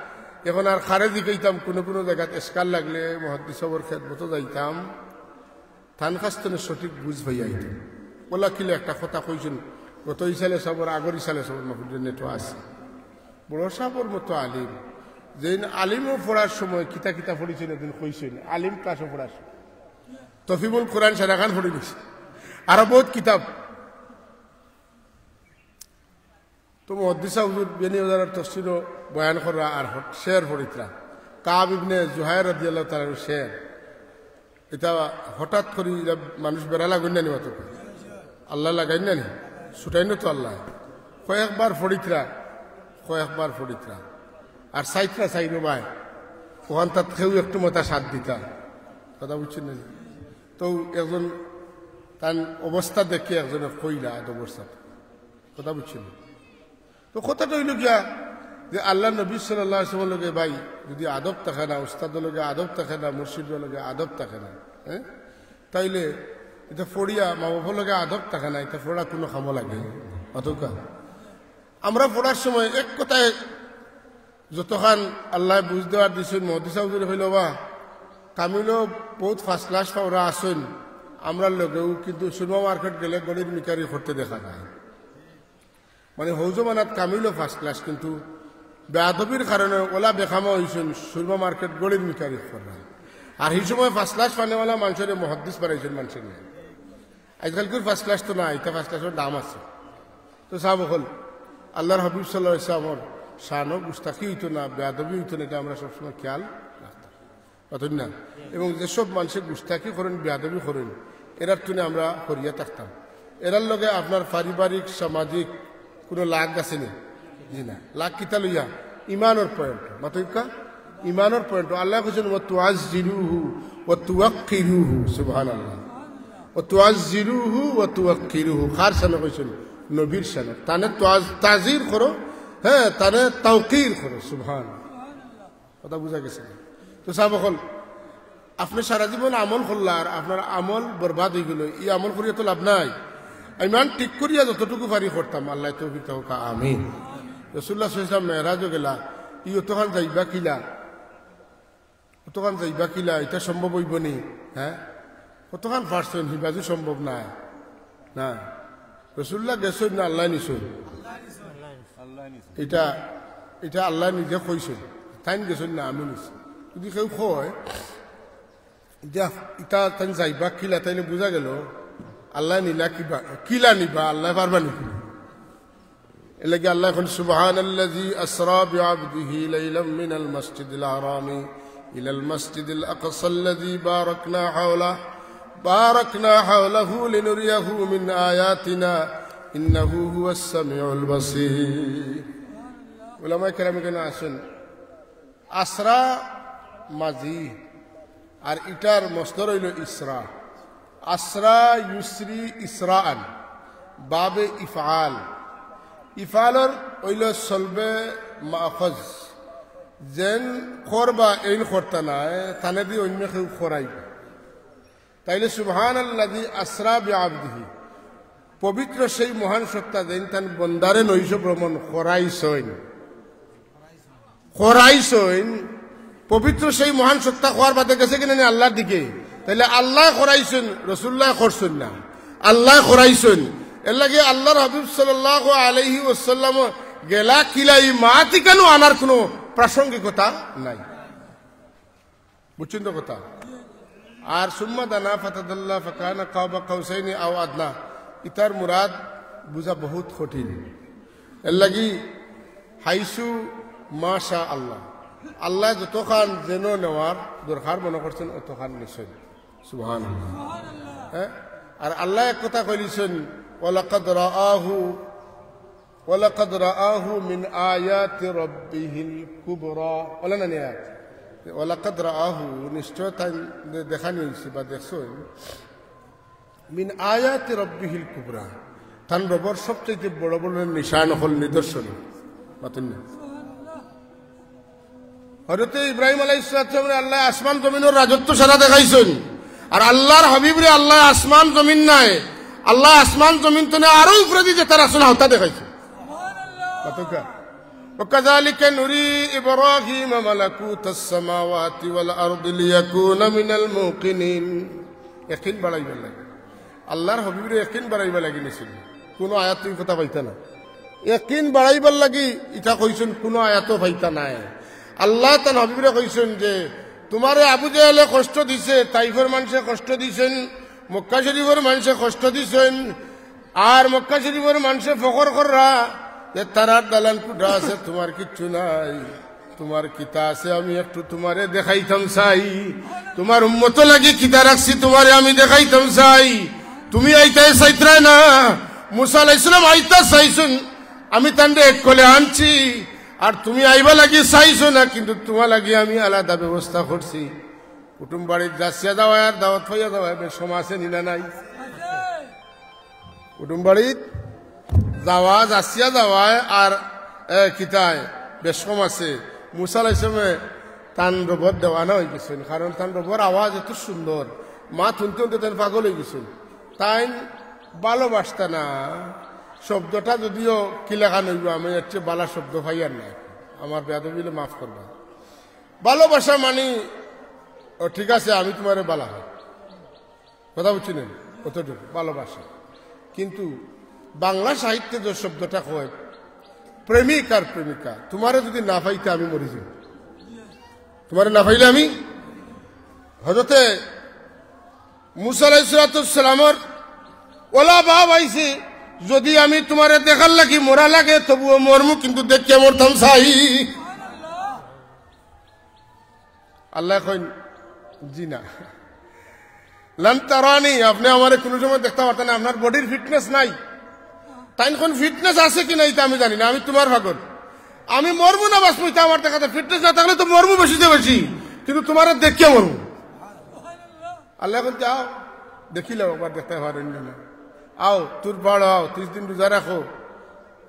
"এখন আর কারে জিকাইতাম, কুনু কুনু জাগাত এশকাল লাগলে মুহাদ্দিস সাবর খেদমতো যাইতাম।" তান কাছ তনে সঠিক বুঝ পাইয়া আইতো। অলা কিলা একটা কথা কইছইন, গত ইসালে সাবর, আগর ইসালে সাবর মাহফিলর নেটো আছে। বড় সাবর মতো আলিম, যেইন আলিমও পড়ার সময় কিতা কিতা পড়িছইন, এদিন কইছইন, আলিম ক্লাসও পড়ার সময়। তফিমুল কোরআন সারাখান পড়ি দিছে। আরো বউত কিতাব। তো মুহাদ্দিস সাব হুজুর বিয়ানীবাজারর তফসিরও বয়ান কররা আর হট-, শের পড়িতরা। কাব ইবনে জুহাইর রাদিয়াল্লাহু তাআলা আনহুর শের। ইটা হঠাৎ করি ইটা মানুষ বেড়া লাগাইন না নি মাতো? আল্লায় লাগাইন না নি? ছুটাইন তো আল্লায়। কয়েকবার পড়িতরা, কয়েকবার পড়িতরা। আর চাইতরা চাইরো ভাই। অখানতাত কেউ একটু মাথা সাথ দিতা। কথা বুঝছইন না নি? তো একজন তান অবস্থা দেখি একজনে কইলা আদবর সাথে। কথা বুঝছইন নি? তো কথাটা অইলো গিয়া যে আল্লার নবী সাল্লাল্লাহু আলাইহি ওয়াসাল্লামর লগে ভাই যুদি আদব থাকে না, উস্তাদর লগে আদব থাকে না, মুর্শিদর লগে আদব থাকে না, হ্যাঁ, তাইলে ইটা পড়িয়া মা-বাফর লগে আদব থাকে না, ইটা পড়া কুনু কামো লাগে? অতকা আমরা পড়ার সময় এক কথায় যতখান আল্লায় বুঝ দেওয়ার দিছইন, মুহাদ্দিস সাব হুজুরে কইলা, "বা, কামিলো বউত first class পাওরা আছইন আমরার লগেউ, কিন্তু সুরমা মার্কেট গেলে ঘড়ির মিকারি করতে দেখা যায়।" মানে, হউ জমানাত কামিলো first class, কিন্তু বেয়াদবির কারণে অলা বেকামা অইছইন, সুরমা মার্কেট ঘড়ির মিকারি কররা। আর হি সময় first class পানেওয়ালা মানষরে মুহাদ্দিস বানাইছইন মানষে নিয়া। আইজকালকুর first class তো না, ইটা first classর দাম আছে। তো সাব অকল, আল্লার হাবিব সাল্লাল্লাহু আলাইহি ওয়াসাল্লামর শানো গুস্তাখি অইতো না, বেয়াদবি অইতো না, ইটা আমরা সবসময় খেয়াল রাখতাম। মাতইন না? এবং যেসব মানষে গুস্তাখি করইন, বেয়াদবি করইন, এরার তুনে আমরা হরিয়া থাকতাম। এরার লগে আপনার পারিবারিক, সামাজিক কুনু লাগ আছে নি? জি না। লাগ কিতা লইয়া? ইমানর point। মাতইক্কা? ইমানর point। আল্লায় কইছইন, "ওয়া তুআজ্জিরুহু ওয়া তুওয়াক্কিরুহু।" সুবহানাল্লাহ। "ওয়া তুআজ্জিরুহু ওয়া তুওয়াক্কিরুহু।" কার শানো কইছইন? নবীর শানো। তানে তুআজ-, তাজির করো, হ্যাঁ, তানে তাওকির করো। সুবহান। কথা বুঝা গেছে নি? তো সাব অকল, আপনে সারা জীবন আমল করলা আর আপনার আমল বরবাদ অইগেলো, ই আমল করিয়া তো লাভ নাই। ইমান ঠিক করিয়া যতটুকু পারি করতাম, আল্লায় তৌফিক দেউক্কা, আমিন। রাসুলুল্লাহ সাল্লাল্লাহু আলাইহি ওয়াসাল্লাম মেরাজো গেলা, ই অতখান যাইবা কিলা? অতখান যাইবা কিলা? ইটা সম্ভব অইবো নি? হ্যাঁ, অতখান পারছইন, হিবাজু সম্ভব নায়। না, রাসুলুল্লাহ গেছইন না আল্লায় নিছইন? ইটা, ইটা আল্লায় নিজে কইছইন, তাইন গেছইন না, আমি নিছি। যুদি কেউ কয় যে ইটা তাইন যাইবা কিলা, তাইলে বুঝা গেলো আল্লায় নিলা কিবা, কিলা নিবা, আল্লায় পারবা নি? এরলাগি আল্লায় কইন, "সুবহানাল্লাযী আসরা বিআবদিহি লাইলাম মিনাল মাসজিদিল হারামি ইলাল মাসজিদিল আকসাল্লাযী বারাকনা হাওলা, বারাকনা হাওলাহু লিনুরিয়াহু মিন আয়াতিনা, ইন্নাহু হুয়াস সামিউল বাসীর।" উলামায়ে কেরাম এখানো আছইন। আসরা মাজি, আর ইটার মসদর অইলো ইসরা। আসরা ইউসরি ইসরাআন, বাবে ইফআল। ইফআলর অইলো সলবে মাখজ, যেন করবা এইন করতা নায়, তানেদি অইন্য কেউ করাইবা। তাইলে সুবহানাল্লাযী আসরা বিআবদিহি, পবিত্র সেই মহান সত্তা যেইন তান বন্দারে নৈশ ভ্রমণ করাইছইন। করাইছইন, পবিত্র সেই মহান সত্তা কওয়ার বাদে গেছে কিনা নি আল্লাহর দিকে? তাইলে আল্লায় করাইছইন, রাসুলুল্লায় করছইন না, আল্লায় করাইছইন। এরলাগি আল্লাহর হাবিব সাল্লাল্লাহু আলাইহি ওয়াসাল্লাম গেলা কিলা ই মাত ইখানও আনার কুনু প্রাসঙ্গিকতা নাই। বুঝছইন তো কথা? আর সুম্মা দানা ফাতাদাল্লা ফাকানা কাবা কাউসাইনি আও আদনা, ইতার মুরাদ বুঝা বহুত কঠিন। এরলাগি হাইসু মাশা আল্লাহ, আল্লায় যতখান যেন নেওয়ার দরকার মনো করছইন অতখান নিছইন। সুবহানাল্লাহ। হ্যাঁ? আর আল্লায় এক কথা কইলিছইন, ওয়ালাকাদ রাআহু ওয়ালাকাদ রাআহু মিন আয়াতি রাব্বিহিল কুবরা। বলে না নি আয়াত? ওয়ালাকাদ রাআহু, নিশ্চয় তাইন দে-, দেখানি অইছে বা দেখছইন। মিন আয়াতি রাব্বিহিল কুবরা, তান রবর সবচাইতে বড় বড় নিশান অকল, নিদর্শন। মাতইন না। হযরতে ইব্রাহিম আলাইহিস সালাতু ওয়াস সালামরে আল্লায় আসমান জমিনর রাজত্ব সারা দেখাইছইন, আর আল্লাহর হাবিবরে আল্লায় আসমান জমিন নায়, আল্লায় আসমান জমিন তনে আরো উপরেদি যেতা রাখছইন অতা দেখাইছইন। কতকা? ওয়াকাযালিকা নুরি ইব্রাহিমা মালাকুতাস সামাওয়াতি ওয়াল আরদি লিয়াকুনা মিনাল মুকিনিন। ইয়াকিন বাড়াইবার লাগি। আল্লাহর হাবিবরে ইয়াকিন বাড়াইবার লাগি নিছইন। কুনু আয়াতো ই কথা পাইতা না। ইয়াকিন বাড়াইবার লাগি ইতা কইছইন, কুনু আয়াতো পাইতা নায়। আল্লায় তান হাবিবরে কইছইন যে, তুমারে আবু জেহেলে কষ্ট দিছে, তাইফর মানষে কষ্ট দিছইন, মক্কা শরীফর মানষে কষ্ট দিছইন, আর মক্কা শরীফর মানষে ফখর কররা যে তারার দালান কুঠা আছে, তুমার কিচ্ছু নাই। তুমার কিতা আছে আমি একটু তুমারে দেখাইতাম চাই, তুমার উম্মতর লাগি কিতা রাখছি তুমারে আমি দেখাইতাম চাই। তুমি আইতায় চাইতরায় না। মুসা আলাইহিস সালাম আইতা চাইছইন, আমি তানরে এক কোলে আনছি, আর তুমি আইবার লাগি চাইছো না, কিন্তু তুমার লাগি আমি আলাদা ব্যবস্থা করছি। কুটুম বাড়িত যাচিয়া যাওয়ায় আর দাওয়াত পাইয়া যাওয়ায় বেশ কম আছে নি না নাই? কুটুম বাড়িত যাওয়া, যাচিয়া যাওয়ায় আর, এ, কিতায় বেশ কম আছে। মুসা আলাইহিস সালামে তান রবর দেওয়ানা অইগেছইন, কারণ তান রবর আওয়াজ এত সুন্দর, মাত হুনতে হুনতে তাইন পাগল অইগেছইন। তাইন ভালোবাসতা না শব্দটা যদিও কিলাখান অইবো, আমি এর চেয়ে ভালা শব্দ পাইয়ার না, আমার বেয়াদবি অইলে মাফ করবা। ভালোবাসা মানি, ও ঠিক আছে, আমি তুমারে ভালা পাই, কথা বুঝছইন নি? অতটুকু ভালোবাসা। কিন্তু বাংলা সাহিত্যে যে শব্দটা কয়, প্রেমিক আর প্রেমিকা, তুমারে যুদি না পাইতে আমি মরি যাই, তুমারে না পাইলে আমি। হযরতে মুসা আলাইহিস সালাতু ওয়াস সালামর অলা ভাব আইছে, যুদি আমি তুমারে দেখার লাগি মরা লাগে, তবুও মরমু, কিন্তু দেখিয়া মরতাম চাই। আল্লায় কইন, জি না। লান তারানি, আপনে আমারে কুনু সময় দেখতা পারতা না, আপনার body-র fitness নাই। তাইন কইন fitness আছে কি নাই ইতা আমি জানি না, আমি তুমার পাগল। আমি মরমু না বাঁচমু ইতা আমার দেখাত, fitness না থাকলে তো মরমু বেশিতে বেশি, কিন্তু তুমারে দেখিয়া মরমু। আল্লায় কইন, আও, দেখিলাও একবার, দেখতায় পারইন না। আও, তুর পাড়ো আও, তিরিশ দিন রোজা রাখো।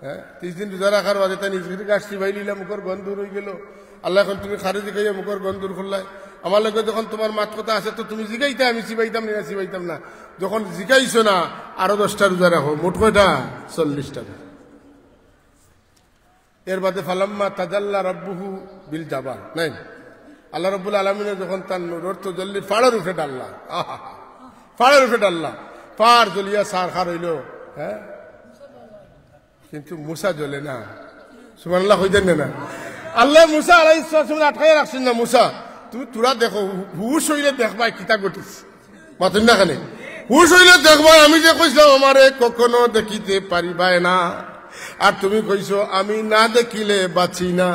হ্যাঁ, তিরিশ দিন রোজা রাখার বাদে তাইন নিজের গাছ চিবাইলিলা, মুখর গন্ধ দূর অইগেলো। আল্লায় কইন, তুমি কারে জিগাইয়া মুখর গন্ধ দূর করলায়? আমার লগে যখন তুমার মাত কথা আছে, তো তুমি জিগাইতায়, আমি চিবাইতাম নি না চিবাইতাম না। যখন জিগাইছো না, আরো দশটা রোজা রাখো। মোট কয়টা? চল্লিশটা। এর বাদে ফালাম্মা তাজাল্লা রাব্বুহু বিল জাবাল, নাই? আল্লাহ রাব্বুল আলামিনে যখন তান নূরর তজল্লি পাড়র উপরে ডাললা, আহা, পাড়র উপরে ডাললা, পাড় জ্বলিয়া ছারখার অইলো, হ্যাঁ? কিন্তু মুসা জ্বলে না। সুবহানাল্লাহ কইতা না? আল্লায় মুসা আলাইহিস সালাম আটকাইয়া রাখছইন না, মুসা, তুমি থুড়া দেখো, হু-, হুশ অইলে দেখবায় কিতা ঘটিছে। মাতইন না কেনে? হুশ অইলে দেখবায়, আমি যে কইছলাম, আমারে কখনো দেখিতে পারিবায় না। আর তুমি কইছো, আমি না দেখিলে বাঁচি না।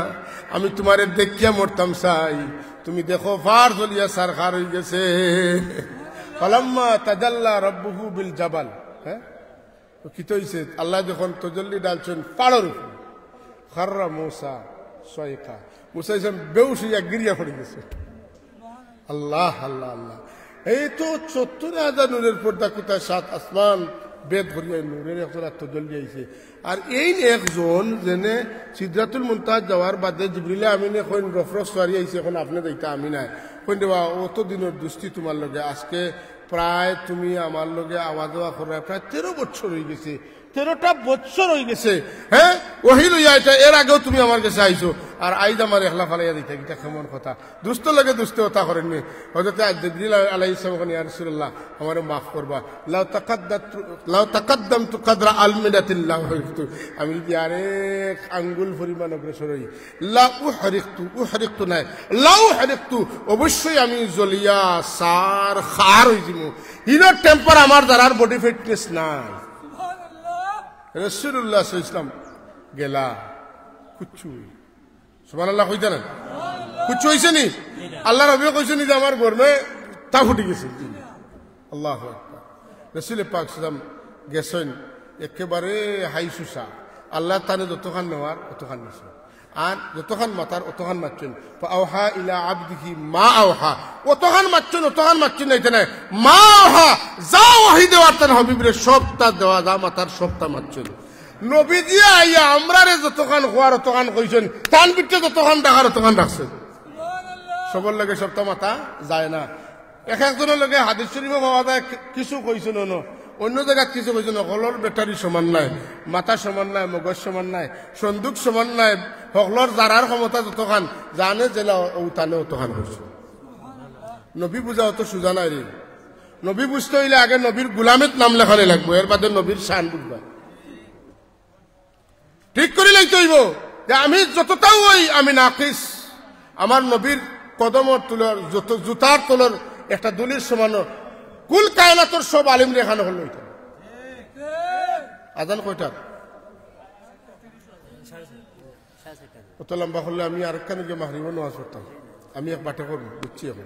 আমি তুমারে দেখিয়া মরতাম চাই। তুমি দেখো, পাড় জ্বলিয়া ছারখার অইগেছে। ফালাম্মা তাজাল্লা রাব্বুহু বিল জাবাল। হ্যাঁ? তো কিতা অইছে? আল্লায় যখন তজল্লি ডালছইন পাড়র উপরে, খাররা মুসা সাইকা, মুসা আলাইহিস সালাম বেহুশ অইয়া গিরিয়া পড়ি গেছে। আল্লাহ, আল্লাহ, আল্লাহ। এই তো সত্তর হাজার নূরের পর্দা, কোথায় সাত আসমান ভেদ করিয়া নূরের একজন আত্মজল দিয়াইছে। আর এই একজন যেনে সিদরাতুল মুনতাহা যাওয়ার বাদে জিবরিলে আমিনে কইন, "রফরফ সওয়ারি আইছে, এখন আপনে যাইতা, আমি নাই।" কইন, "রে বা, অত দিনের দুস্তি তোমার লগে, আজকে প্রায় তুমি আমার লগে আওয়া যাওয়া করায় প্রায় তেরো বছর হয়ে গেছে, তেরোটা বছর হয়ে গেছে, হ্যাঁ, ওহি লইয়া এটা, এর আগেও তুমি আমার কাছে আইছো, আর আইজ আমার একলা ফালাইয়া দিতা, এটা কেমন কথা?" দুস্ত লগে দুস্তে অতা করেননি। হযরতে জিবরিল আলাইহিস সালাম কইন, "ইয়া রাসূলুল্লাহ, আমারে মাফ করবা। লাউ তাকাদ্দাতু, লাউ তাকাদ্দামতু কাদরা আলমিনাতিন লা উহরিকতু।" আমি যদি আরেক আঙ্গুল পরিমাণ অগ্রসর হই, লা উহরিকতু, উহরিকতু নাই, লা উহরিকতু, অবশ্যই আমি জ্বলিয়া সার খার হই যিমু। ইনোর temper আমার যারার body fitness নাই। রাসূলুল্লাহ সাল্লাল্লাহু আলাইহি ওয়াসাল্লাম গেলা, কুচ্ছু সুবহানাল্লাহ কইতা না? কুচ্ছু হইছে নি? আল্লাহর নবী কইছেন নি যে আমার গরমে তাপ উঠি গেছে। আল্লাহু আকবার। রাসূল পাক সাল্লাম গেছেন একেবারে হাই সুসা। আল্লাহ তানে যতখান নেওয়ার অতখান নিছে। আর যতখান মাতার অতখান মাতছেন। ফাআওহা ইলা আবদিহি মা আওহা। অতখান মাতছেন, অতখান মাতছেন না, এটা নাই। মা আওহা, যা ওহী দেওয়ার তান হাবিবরে সবটা দেওয়া, যা মাতার সবটা মাতছেন। নবীজি আইয়া আমরারে যতখান কওয়ার অতখান কইছেন, তান ভিতরে যতখান রাখার অতখান রাখছেন। সবর লগে সবটা মাতা যায় না। এক একজনের লগে হাদিস শরীফও পাওয়া যায়, কি-, কিছু কইছেন অন্য, অন্য জায়গাত কিছু কইছেন, হকলর battery সমান নাই, মাথা সমান নাই, মগজ সমান নাই, সন্দুক সমান নাই, হকলর জারার ক্ষমতা যতখান, জানে যেলা ও তানে অতখান কইছে। নবী বুঝা অত সুজা নাই রে। নবী বুঝতে হইলে আগে নবীর গুলামিত নাম লেখানি লাগবো, এর বাদে নবীর শান বুঝবা। ঠিক করি লাইতে হইব যে আমি যতটাও হই, আমি নাকিস। আমার নবীর কদমর তুলর যত, জুতার তলর একটা ধুলির সমান। কুল কায়নাতর সব আলিমরে এখানো হল হইতো। আজান কয়টা? অত লম্বা করলে আমি আরেকখানে গিয়ে মাগরিবর নামাজ পড়তাম। আমি এক বাটে করবো, বুঝছি এখন।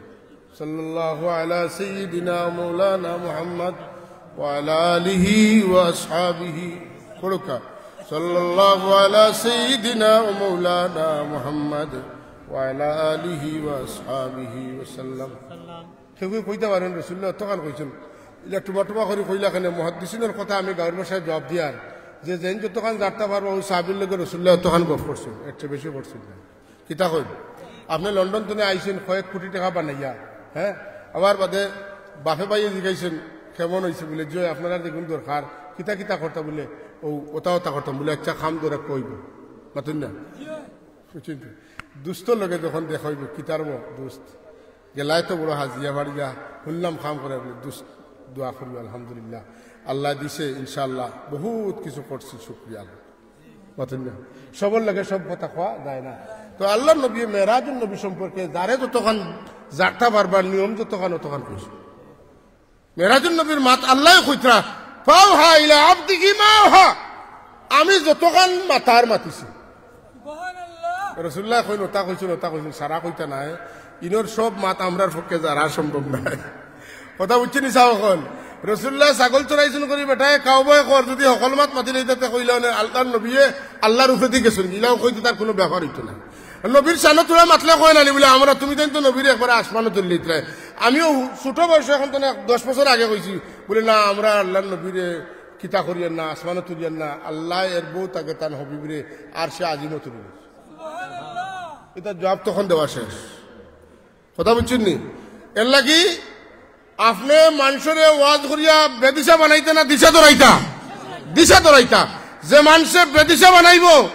সাল্লাল্লাহু আলা সাইয়্যিদিনা মাওলানা মুহাম্মদ ওয়া আলা আলিহি ওয়া আসহাবিহি। পড়ুকা। সাল্লাল্লাহু আলা সাইয়্যিদিনা ওয়া মাওলানা মুহাম্মদ ওয়া আলা আলিহি ওয়া আসহাবিহি ওয়া সাল্লাম। কেউ কেউ কইতা পারেন, রসুল্লাহ অতখান কইছেন। ইলা টুমা টুমা করি কইলা কেনে? মুহাদ্দিসিনর কথা আমি গাঁওর ভাষায় জবাব দিয়ার যে, যেন যতখান জানতা পারবা, ওই সাহাবীর লগে রসুল্লাহ অতখান গফ করছেন, এর চেয়ে বেশি করছেন না। কিতা কইন? আপনে লন্ডন তনে আইছেন কয়েক কোটি টেকা বানাইয়া, হ্যাঁ? আবার বাদে বাফে ভাইয়ে জিগাইছেন, "কেমন হইছে?" বুলে, "জি, আপনারার যেগুন দরকার, কিতা কিতা করতা?" বুলে, "ও, ওতা ওতা করতাম।" বুলে, "আচ্ছা, কাম ধরে কইব।" মাতুন না? বুঝছেন তো? দুস্তর লগে যখন দেখা হইব, কিতার ব-, দুস্ত? গেলায় তো বড় হাজিয়া বাড়িয়া, শুনলাম কাম করে বুলে, দুস্ত দোয়া করিও, আলহামদুলিল্লাহ। আল্লাহ দিছে, ইনশাআল্লাহ, বহুত কিছু করছি, শুকরিয়া আল্লাহ। মাতুন না? সবর লগে সব কথা কওয়া যায় না। তো আল্লাহর নবী মেরাজুন নবী সম্পর্কে যারে যতখান জানতা পারবার নিয়ম যতখান অতখান কইছে। মেরাজুন নবীর মাত আল্লাহ কইতরা, "ফাওহা ইলা আবদিহি মা আওহা।" আমি যতখান মাতার মাতিছি। রসুল্লাহ কইন, ওতা কইছেন, ওতা কইছেন, সারা কইতা নাই। ইনোর সব মাত আমরার পক্ষে জানা সম্ভব নাই। কথা বুঝছেন নি সাব অখন? রসুল্লাহ ছাগল চরাইছইন করি বেটায় কাউ বয় কর, যদি হকল মাত মাতি লইতা তে কইলা অনে আল্লাহর নবীয়ে আল্লাহর উপরেদি গেছইন, ইলাও কইতে তার কোনো ব্যাপার হইতো না। নবীর শানো তুলা মাতলে কয় না নি বুলে, "আমরা তুমি তাইন তো নবীরে একবারে আসমানো তুলি লইতরায়।" আমিও ছোট বয়সে, এখন তো না, দশ বছর আগে কইছি, বুলে, "না, আমরা আল্লাহর নবীরে কিতা করিয়ার না, আসমানো তুলিয়ার না, আল্লাহ এর বহুত আগে তান হাবিবরে আরশে আজিমো তুলি লইছে।" এটা জবাব তখন দেওয়া শেষ। কথা বুঝছেন নি? এর লাগি আপনে মানষরে ওয়াজ করিয়া বেদিশা বানাইতা না দিশা ধরাইতা? দিশা ধরাইতা। যে মানষে বেদিশা বানাইবো,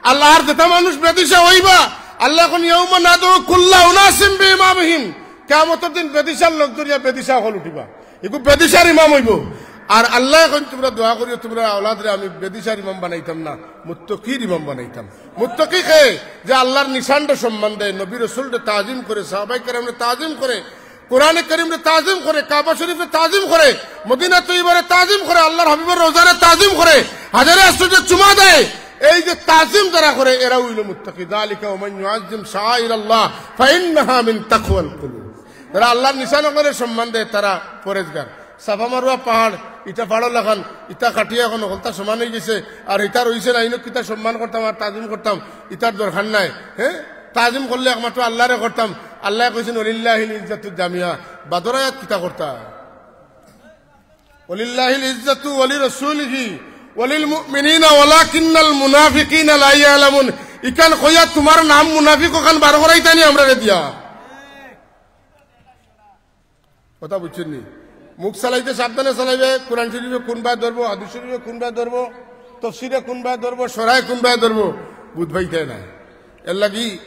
আল্লাহর যেতা মানুষ বেদিশা হইবা, আল্লাহ কইন, "ইয়াউমা নাদউ কুল্লা উনাসিম বিইমামিহিম।" কিয়ামতর দিন বেদিশার লোক ধরিয়া বেদিশা অকল উঠিবা। এগু বেদিশার ইমাম হইবো। আর আল্লাহ কইন, "তোমরা দোয়া করিও, তোমরা আওলাদরে আমি বেদিশার ইমাম বানাইতাম না, মুত্তাকির ইমাম বানাইতাম।" মুত্তাকি কে? যে আল্লাহর নিশানরে সম্মান দেয়, নবী রসুলরে তাজিম করে, সাহাবায়ে কেরামরে তাজিম করে, কোরআনে করিমরে তাজিম করে, কাবা শরীফরে তাজিম করে, মদিনা তৈয়বারে তাজিম করে, আল্লাহর হাবিবর রওজারে তাজিম করে, হাজারে আসওয়াদে চুমা দেয়। এই যে তাজিম যারা করে, এরা হইল মুত্তাকি। যালিকা ওয়া মান ইউআজ্জিম শাআইরাল্লাহ ফাইন্নাহা মিন তাকওয়াল কুলুব। যারা আল্লাহর নিশান অকলরে সম্মান দেয়, তারা পরেজগার। সাফা মারওয়া পাহাড়, ইটা পাহাড়র লাখান, ইটা কাটিয়া এখন হকলতা সমান হয়ে গেছে, আর ইটা রইছে না, ইনো কিতা সম্মান করতাম আর তাজিম করতাম, ইটার দরকার নাই। হ্যাঁ, তাজিম করলে একমাত্র আল্লাহরে করতাম। আল্লায় কইছইন, "ওয়ালিল্লাহিল ইজ্জাতু জামিয়া।" বাদর আয়াত কিতা করতা? "ওয়ালিল্লাহিল ইজ্জাতু ওয়ালি রাসূলিহি ওয়ালিল মুমিনিনা ওয়ালাকিন্নাল মুনাফিকিনা লা ইয়ালামুন।" ইখান কইয়া তুমার নাম মুনাফিক অখান বার করাইতায় নি আমরারে দিয়া। কথা বুঝছইন নি? মুখ চালাইতে সাবধানে চালাইবা। কোরআন শরীফে কুনবায় ধরবো, হাদিস শরীফে কুনবায় ধরবো, তফসিরে কুনবায় ধরবো, শরায় কুনবায় ধরবো, বুঝ পাইতায় নায়। এরলাগি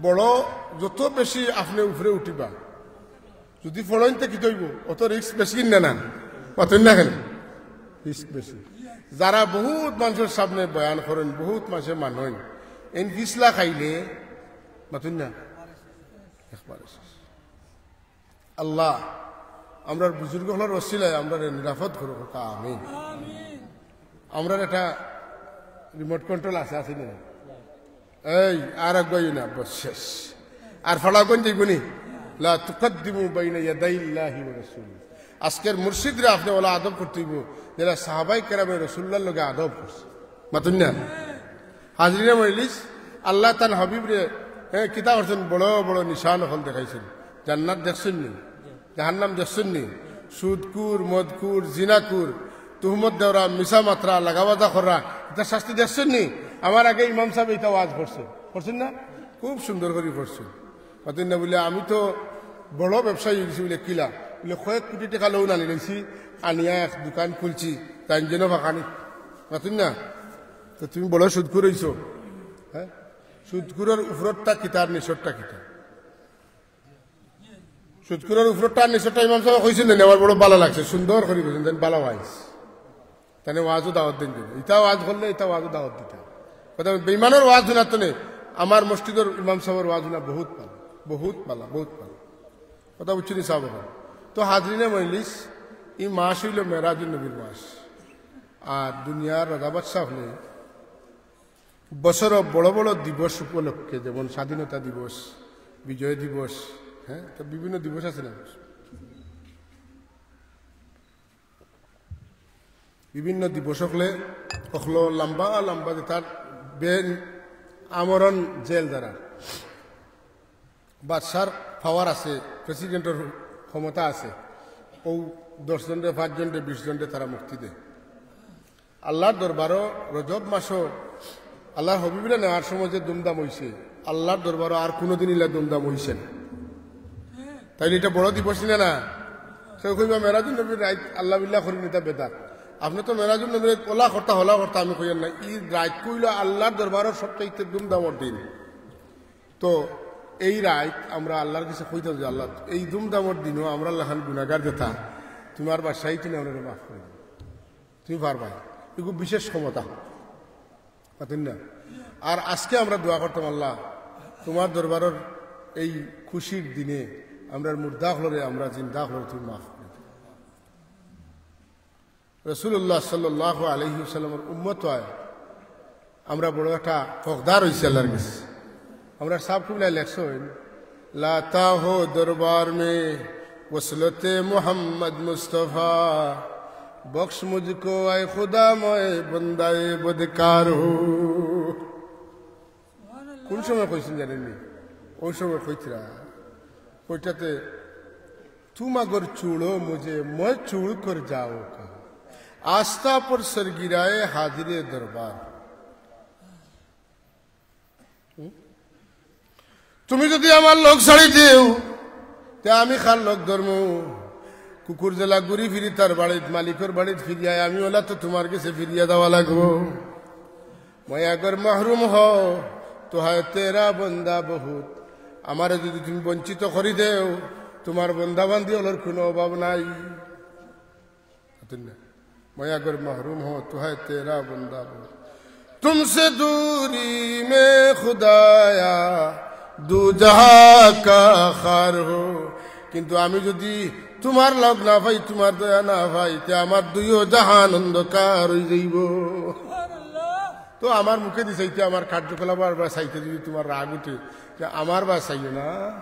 বড় যত বেশি আপনে উপরে উঠিবা, যুদি ফড়ইন তে কিতা অইবো, অত risk বেশি না, না? মাতইন না কেনে? Risk বেশি। যারা বউত মানষর সামনে বয়ান করইন, বউত মানষে মানইন, এইন পিছলা খাইলে, মাতইন না? একবারে শেষ। আল্লাহ, আমরার বুজুর্গ অকলর ওসিলায় আমরারে নিরাপদ করো, কউক্কা আমিন। আমরার একটা remote control আছে, আছে নি? এই, আর আগুয়াইও না, বস, শেষ। আর ফাড়াও কুন যাইবো নি? লা তুকাদ্দিমু বাইনা ইয়াদাইল্লাহি ওয়া রাসূলি। আজকের মুর্শিদরে আপনে অলা আদব করতে অইবো, যেরা সাহাবায়ে কেরামে রাসূলুল্লাহর লগে আদব করছে। মাতইন না? হাজিরিনে মজলিস, আল্লায় তান হাবিবরে, এ, কিতা করছইন? বড় বড় নিশান অকল দেখাইছইন। জান্নাত দেখছইন নি? জাহান্নাম দেখছইন নি? সুদখুর, মদখুর, জিনাখুর, তুহমত দেওরা, মিছা মাতরা, লাগাবাজা কররা, ইতার শাস্তি দেখছইন নি? আমার আগে ইমাম সাবে ইতা ওয়াজ করছইন, করছইন না? খুব সুন্দর করি করছইন। মাতইন না বুলে, "আমি তো বড় ব্যবসায়ী অইগেছি।" বুলে, "কিলা?" বুলে, "কয়েক কুটি টেকা loan আনিলাইছি, আনিয়া এক দোকান খুলছি, তাইন যেন ফাঁকানি।" মাতইন না? তো তুমি বড় সুদখুর অইছো, হ্যাঁ? সুদখুরর উপররটা কিতা আর নিচরটা কিতা? সুদখুরর উপররটা আর নিচরটা ইমাম সাবে কইছইন নি, আমার বড় ভালা লাগছে, সুন্দর করি কইছইন, তাইন ভালা ওয়াইজ। তাইন ওয়াজও দাওয়াত দেইন দিন। ইতা ওয়াজ করলে ইতা ওয়াজও দাওয়াত দিতা। কথা, বেইমানর ওয়াজ হুনাত নে, আমার মসজিদর ইমাম সাবর ওয়াজ হুনা বউত ভালা, বউত ভালা, বউত ভালা। কথা বুঝছইন নি সাব অকল? তো হাজিরিনে মজলিস, ই মাস অইলো মেরাজুন নবীর মাস। আর দুনিয়ার রাজা বাদশা অকলে বছরো বড় বড় দিবস উপলক্ষে, যেমন স্বাধীনতা দিবস, বিজয় দিবস, হ্যাঁ, তো বিভিন্ন দিবস আছে না? বিভিন্ন দিবস অকলে, অকলো লম্বা লম্বা যে তার বেন আমরণ জেল দ্বারা বাদশার power আছে, president-র ক্ষমতা আছে, অউ দশ জনরে, পাঁচ জনরে, বিশ জনরে তারা মুক্তি দেয়। আল্লাহর দরবারো রজব মাসো আল্লাহর হাবিবরে নেওয়ার সময় যে দুমদাম অইছে, আল্লাহর দরবারো আর কুনুদিন ইলা দুমদাম অইছে না। তাইলে ইটা বড় দিবস নি না? কেউ কইবা, "মেরাজুন নবীর রাইত আল্লাহ বিল্লাহ করি নিতা বেদাত।" আপনে তো মেরাজুন নবীর রাইত অলা করতা, হলা করতা, আমি কইয়ার না। ই রাইত কইলো আল্লাহর দরবারো সবচাইতে দুমদামর দিন। তো এই রাইত আমরা আল্লাহর গেছে কইতাম যে, "আল্লাহ, এই দুমদামর দিনো আমরার লাখান গুনাগার যেতা, তুমার বাদশাইতে নি আমরারে মাফ করি দিও।" তুমি পারবায়, এগু বিশেষ ক্ষমতা। মাতইন না? আর আজকে আমরা দোয়া করতাম, "আল্লাহ, তুমার দরবারর এই খুশির দিনে আমরার মুর্দা অকলরে, আমরার জিন্দা অকলরে তুমি মাফ করি দিও।" রাসূলুল্লাহ সাল্লাল্লাহু আলাইহি ওয়াসাল্লামর উম্মত অওয়ায় আমরা বড় একটা হকদার অইছি আল্লাহর গেছে। আমরার সাব কিবলায় লেখছইন, "লাতা হো দরবার মে ওসলতে মোহাম্মদ মুস্তফা, বখশ মুঝকো আয় খুদা, ময় বন্দায়ে বদকার হো।" কুন সময় কইছইন জানইন নি? অউ সময় কইতরা, কইতরা তে, "তুম আগর ছুড়ো মুঝে, ময় ছুড় কর যাওগা, আস্তা পর সর গিরায়ে হাজিরে দরবার।" হুম? তুমি যুদি আমার লগ ছাড়ি দেও, তে আমি কার লগ ধরমু? কুকুর যেলা ঘুরি ফিরি তার বাড়িত, মালিকর বাড়িত ফিরিয়া, আমি অলা তো তুমার গেছে ফিরিয়া যাওয়া লাগবো। "ময় আগর মাহরুম হো তো হায় তেরা বন্দা বহুত।" আমারে যুদি তুমি বঞ্চিত করি দেও, তুমার বন্দাবান্দি অকলর কুনু অভাব নাই। "ময় আগর মাহরুম হো তো হায় তেরা বন্দা বহুত, তুমসে দূরি মে খুদায়া দু জাহাঁ কা খার হো।" কিন্তু আমি যুদি তুমার লগ না পাই, তুমার দয়া না পাই, তে আমার দুইও জাহান অন্ধকার অইযাইবো। তো আমার মুখেদি চাইতে, আমার কার্যকলাপ বায় চাইতে যুদি তুমার রাগ উঠে, তে আমার বায় চাইও না,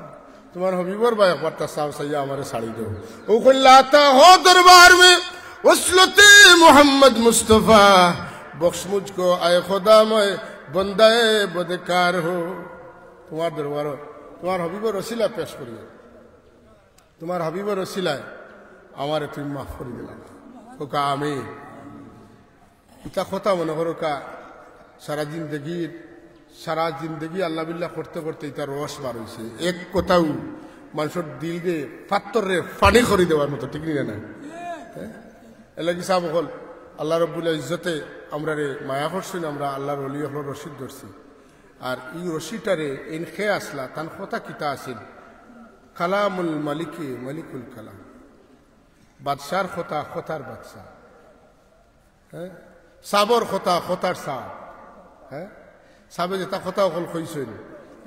তুমার হাবিবর বায় একবারতা চাও, চাইয়া আমারে ছাড়ি দেও। অউ কইলা, "আতা হো দরবার মে ওসলতে মোহাম্মদ মুস্তফা, বখশ মুঝকো আয় খুদা, ময় বন্দায়ে বদকার হো।" তুমার দরবারো তোমার হাবিবর ওসিলায় পেশ করিয়া, তোমার হাবিবর ওসিলায় আমারে তুমি মাফ করি দিলাও। কউক্কা আমিন। ইতা কথা মনে করউক্কা, সারা জিন্দেগির, সারা জিন্দেগি আল্লাহ বিল্লাহ করতে করতে ইতা রস বার অইছে। এক কথাউ মানষর দিলরে, ফাত্তররে ফানি করি দেওয়ার মতো, ঠিক নি না? হ্যাঁ? এরলাগি সাব অকল, আল্লাহ রব্বুল ইজ্জতে আমরারে মায়া করছইন, আমরা আল্লাহর ওলি অকলর রশিদ ধরছি। আর ই রশিটারে এইন কে আছলা, তান কথা কিতা আছিল? কালামুল মালিকে মালিকুল কালাম। বাদশার কথা, কথার বাদশা। হ্যাঁ? সাবর কথা, কথার সাব। হ্যাঁ? সাবে যেতা কথা অকল কইছইন,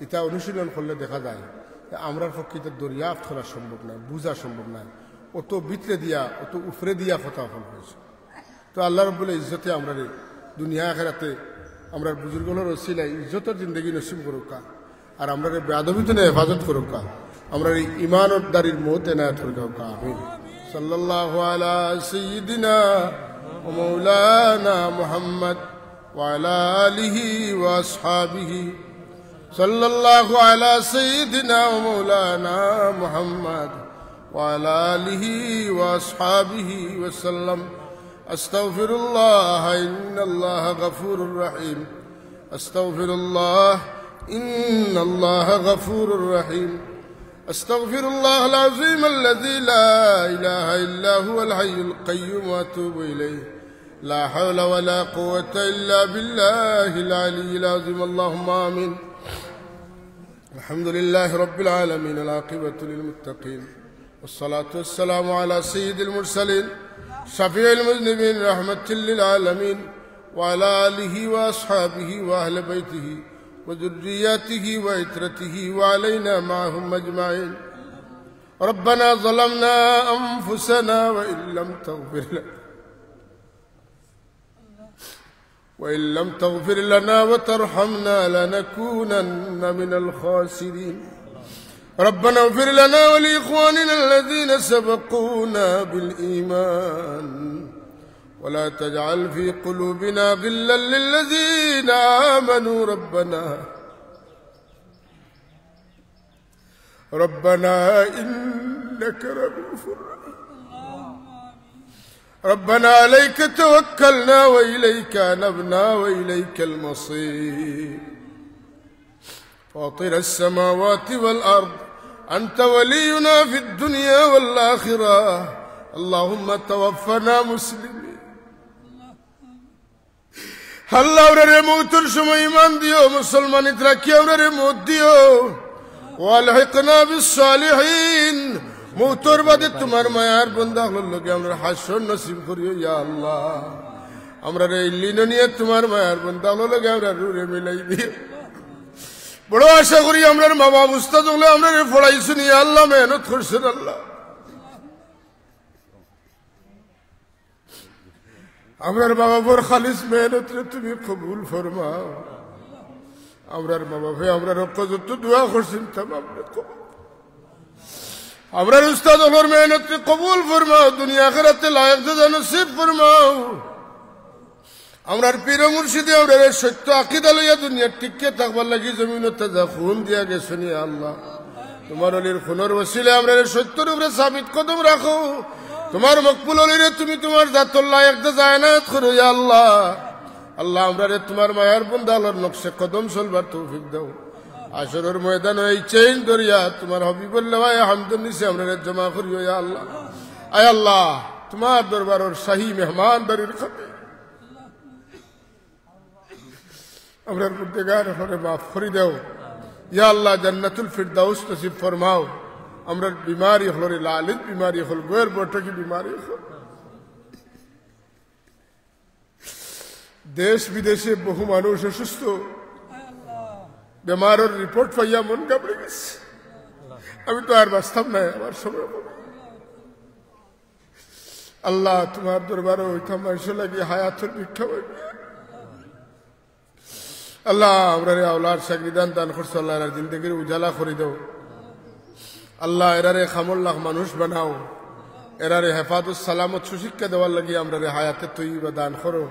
ইতা অনুশীলন করলে দেখা যায় যে আমরার পক্ষে ইতা দরিয়াফত করা সম্ভব নায়, বুঝা সম্ভব নায়। অত ভিতরে দিয়া, অত উপরে দিয়া কথা অকল কইছইন। তো আল্লাহ রব্বুল ইজ্জতে আমরারে দুনিয়া আখেরাতে আমরার বুজুর্গ অকলর ওসিলায় ইজ্জতর জিন্দেগি নসিব করউক্কা। আর আমরারে বেয়াদবি থনে হেফাজত করউক্কা। আমরারে ইমানদারির মউত এনায়েত করি দেউক্কা। আমিন। সাল্লাল্লাহু আলা সাইয়্যিদিনা ওয়া মাওলানা মুহাম্মদ ওয়া আলা আলিহি ওয়া আসহাবিহি। সাল্লাল্লাহু আলা সাইয়্যিদিনা ওয়া মাওলানা মুহাম্মদ ওয়া আলা আলিহি ওয়া আসহাবিহি ওয়া সাল্লাম। أستغفر الله إن الله غفور رحيم. أستغفر الله إن الله غفور رحيم. أستغفر الله العظيم الذي لا إله إلا هو الحي القيوم وأتوب إليه. لا حول ولا قوة إلا بالله العلي العظيم. اللهم آمين. الحمد لله رب العالمين، العاقبة للمتقين، والصلاة والسلام على سيد المرسلين، شفيع المذنبين، رحمة للعالمين، وعلى آله وأصحابه وأهل بيته وذرياته وعترته وعلينا معهم أجمعين. ربنا ظلمنا أنفسنا وإن لم تغفر لنا وإن لم تغفر لنا وترحمنا لنكونن من الخاسرين. ربنا اغفر لنا ولإخواننا الذين سبقونا بالإيمان ولا تجعل في قلوبنا غلا للذين آمنوا ربنا ربنا إنك رؤوف رحيم. ربنا عليك توكلنا وإليك أنبنا وإليك المصير. فاطر السماوات والأرض أنت ولينا في الدنيا والآخرة. اللهم توفنا مسلمين. আল্লাহ, আমরারে মউতর সময় ইমান দিও, মুসলমানিত রাখি আমরারে মউত দিও। ওয়ালহিকনা বিস সালিহিন, মউতর বাদে তুমার মায়ার বন্দা অকলর লগে আমরার হাশর নসিব করিও, ইয়া আল্লাহ। আমরারে ইল্লিয়িনে তুমার মায়ার বন্দা অকলর লগে আমরার রুহরে মিলাই দিও। বড় আশা করি আমরার মা বাপ উস্তাদ অকলে আমরারে পড়াইছইন, ইয়া আল্লাহ, মেহনত করছইন, আল্লাহ। আমরার মা বাপর খালিস মেহনতরে তুমি কবুল ফরমাও। আমরার মা বাপে আমরার হক্কো যত দোয়া করছইন, তামামরে কবুল। আমরার উস্তাদ অকলর মেহনতরে কবুল ফরমাও, দুনিয়া আখেরাতে লায়েক জাযা নসিব ফরমাও। আমরার পীর ও মুর্শিদে আমরারে সত্য আকিদা লইয়া দুনিয়াত টিকিয়া থাকবার লাগি জমিনো তাজা খুন দিয়া গেছইন, ইয়া আল্লাহ। তুমার ওলির খুনর ওসিলায় আমরারে সত্যর উপরে সাবিত কদম রাখো। তুমার মকবুল ওলিরে তুমি তুমার জাতর লায়েক জাযা এনায়েত করো, ইয়া আল্লাহ। আল্লাহ, আমরারে তুমার মায়ার বন্দা অকলর নকশে কদম চলবার তৌফিক দাও। হাশরর ময়দানো এই চেইন ধরিয়া তুমার হাবিবর লেওয়ায়ে হামদর নিচে আমরারে জমা করিও, ইয়া আল্লাহ। আয় আল্লাহ, তুমার দরবারর শাহী মেহমানদারির খাতিরে আমরার গুনাহগার অকলরে মাফ করি দেও। ইয়া আল্লাহ, জান্নাতুল ফিরদাউস নসিব ফরমাও। আমরার বিমারি অকলরে, লালিত বিমারি অকল, গয়ের বটকি বিমারি অকল। দেশ বিদেশে বহু মানুষ অসুস্থ, বেমারর রিপোর্ট পাইয়া মন ঘাবড়ি গেছে। আমি তো আর বাঁচতাম নায়, আমার সময় কম। আল্লাহ, তুমার দরবারো অইতা মানষর লাগি হায়াতর ভিক্ষা পাইবা। আল্লাহ, আমরারে আওলাদ শাগরিদান দান করছো, আল্লাহ, এরার জিন্দেগিরে উজালা করি দেও। আল্লাহ, এরারে কামর লাখ মানুষ বানাও, এরারে হেফাজত সালামত সুশিক্ষা দেওয়ার লাগি আমরারে হায়াতে তৈয়বা দান করো।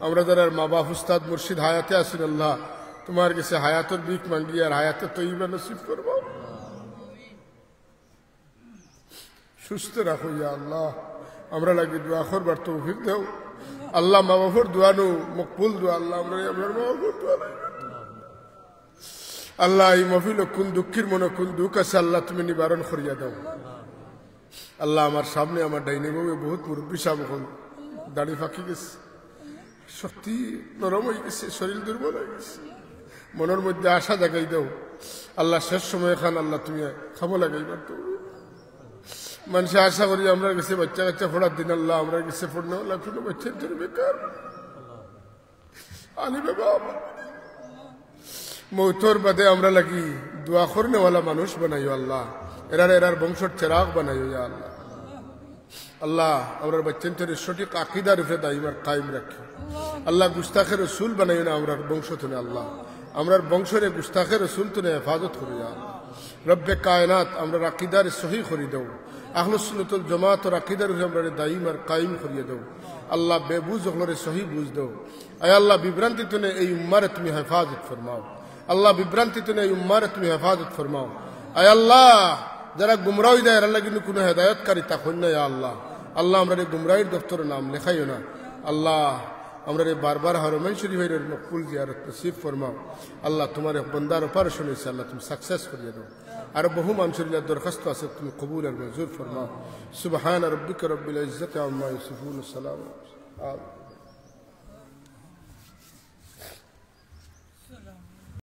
আমরা যারার মা বাপ উস্তাদ মুর্শিদ হায়াতে আছইন, আল্লাহ, তুমার গেছে হায়াতর ভিক মাঙ্গি আর হায়াতে তৈয়বা নসিব ফরমাও। সুস্থ রাখো ইয়া আল্লাহ। আমরা লাগি দোয়া করবার তৌফিক দেও আল্লাহ। মা বাপর দোয়া নু মকবুল দোয়া আল্লাহ। আমরা আমরার মা বাপর দোয়া লাগি। আল্লাহ, এই মহফিল কুন দুঃখীর মনে কুন দুঃখ আছে আল্লাহ তুমি নিবারণ করিয়া দাও। আল্লাহ, আমার সামনে আমার ডাইনে বামে বহুত মুরব্বী সাহেব অকল দাড়ি ফাঁকি গেছে, শক্তি নরম হয়ে গেছে, শরীর দুর্বল হয়ে গেছে, মনের মধ্যে আশা জাগাই দাও আল্লাহ। শেষ সময় খান আল্লাহ তুমি খামো লাগাইবার তো মানুষে আশা করি আমরার গেছে বাচ্চা কাচ্চা পড়ার দিন আল্লাহ, আমরার গেছে পড়নেওয়ালা কোনো বাচ্চা তুমি বেকার আলিমে বাবা। মৌতর বাদে আমরা লাগি দোয়া করনেওয়ালা মানুষ বানাইও আল্লাহ। এরার এরার বংশর চেরাগ বানাইও ইয়া আল্লাহ। আল্লাহ, আমরার বাচ্চাইন্তরে সঠিক আকিদার উপরে দাইম আর কায়েম রাখি। আল্লাহ, গুস্তাখে রসুল বানাইও না আমরার বংশ তুনে আল্লাহ। আমরার বংশরে গুস্তাখে রসুল তুনে হেফাজত করি ইয়া আল্লাহ। রব্বে কায়নাত, আমরার আকিদারে সহি করি দাও। আহলুস সুন্নতুল জামাতর আকিদার উপরে আমরারে দাইম আর কায়েম করিয়া দাও। আল্লাহ, বেবুজ অকলরে সহি বুঝ দাও। আয় আল্লাহ, বিভ্রান্তি তুনে এই উম্মারে তুমি হেফাজত ফরমাও। আল্লাহ, বিভ্রান্তি তুনে এই উম্মারে তুমি হেফাজত ফরমাও। আয় আল্লাহ, যারা গুমরা হয়ে যায়, এরার লাগি কোনো হেদায়তকারী থাকইন না, ইয়া আল্লাহ। আল্লাহ, আমরারে গুমরাহির দপ্তরে নাম লেখাইও না। আল্লাহ, আমরারে বারবার হরমাইন শরীফের মকবুল জিয়ারত নসিব ফরমাও। আল্লাহ, তোমার এক বন্দার অপারেশন হয়েছে, আল্লাহ, তুমি সাকসেস করিয়া দাও। আর বহু মানুষের ইলা দরখাস্ত আছে, তুমি কবুল আর মঞ্জুর ফরমাও। সুবহান রব্বিকা রব্বিল ইজ্জতি আম্মা ইয়াসিফুন, সালাম। আমিন।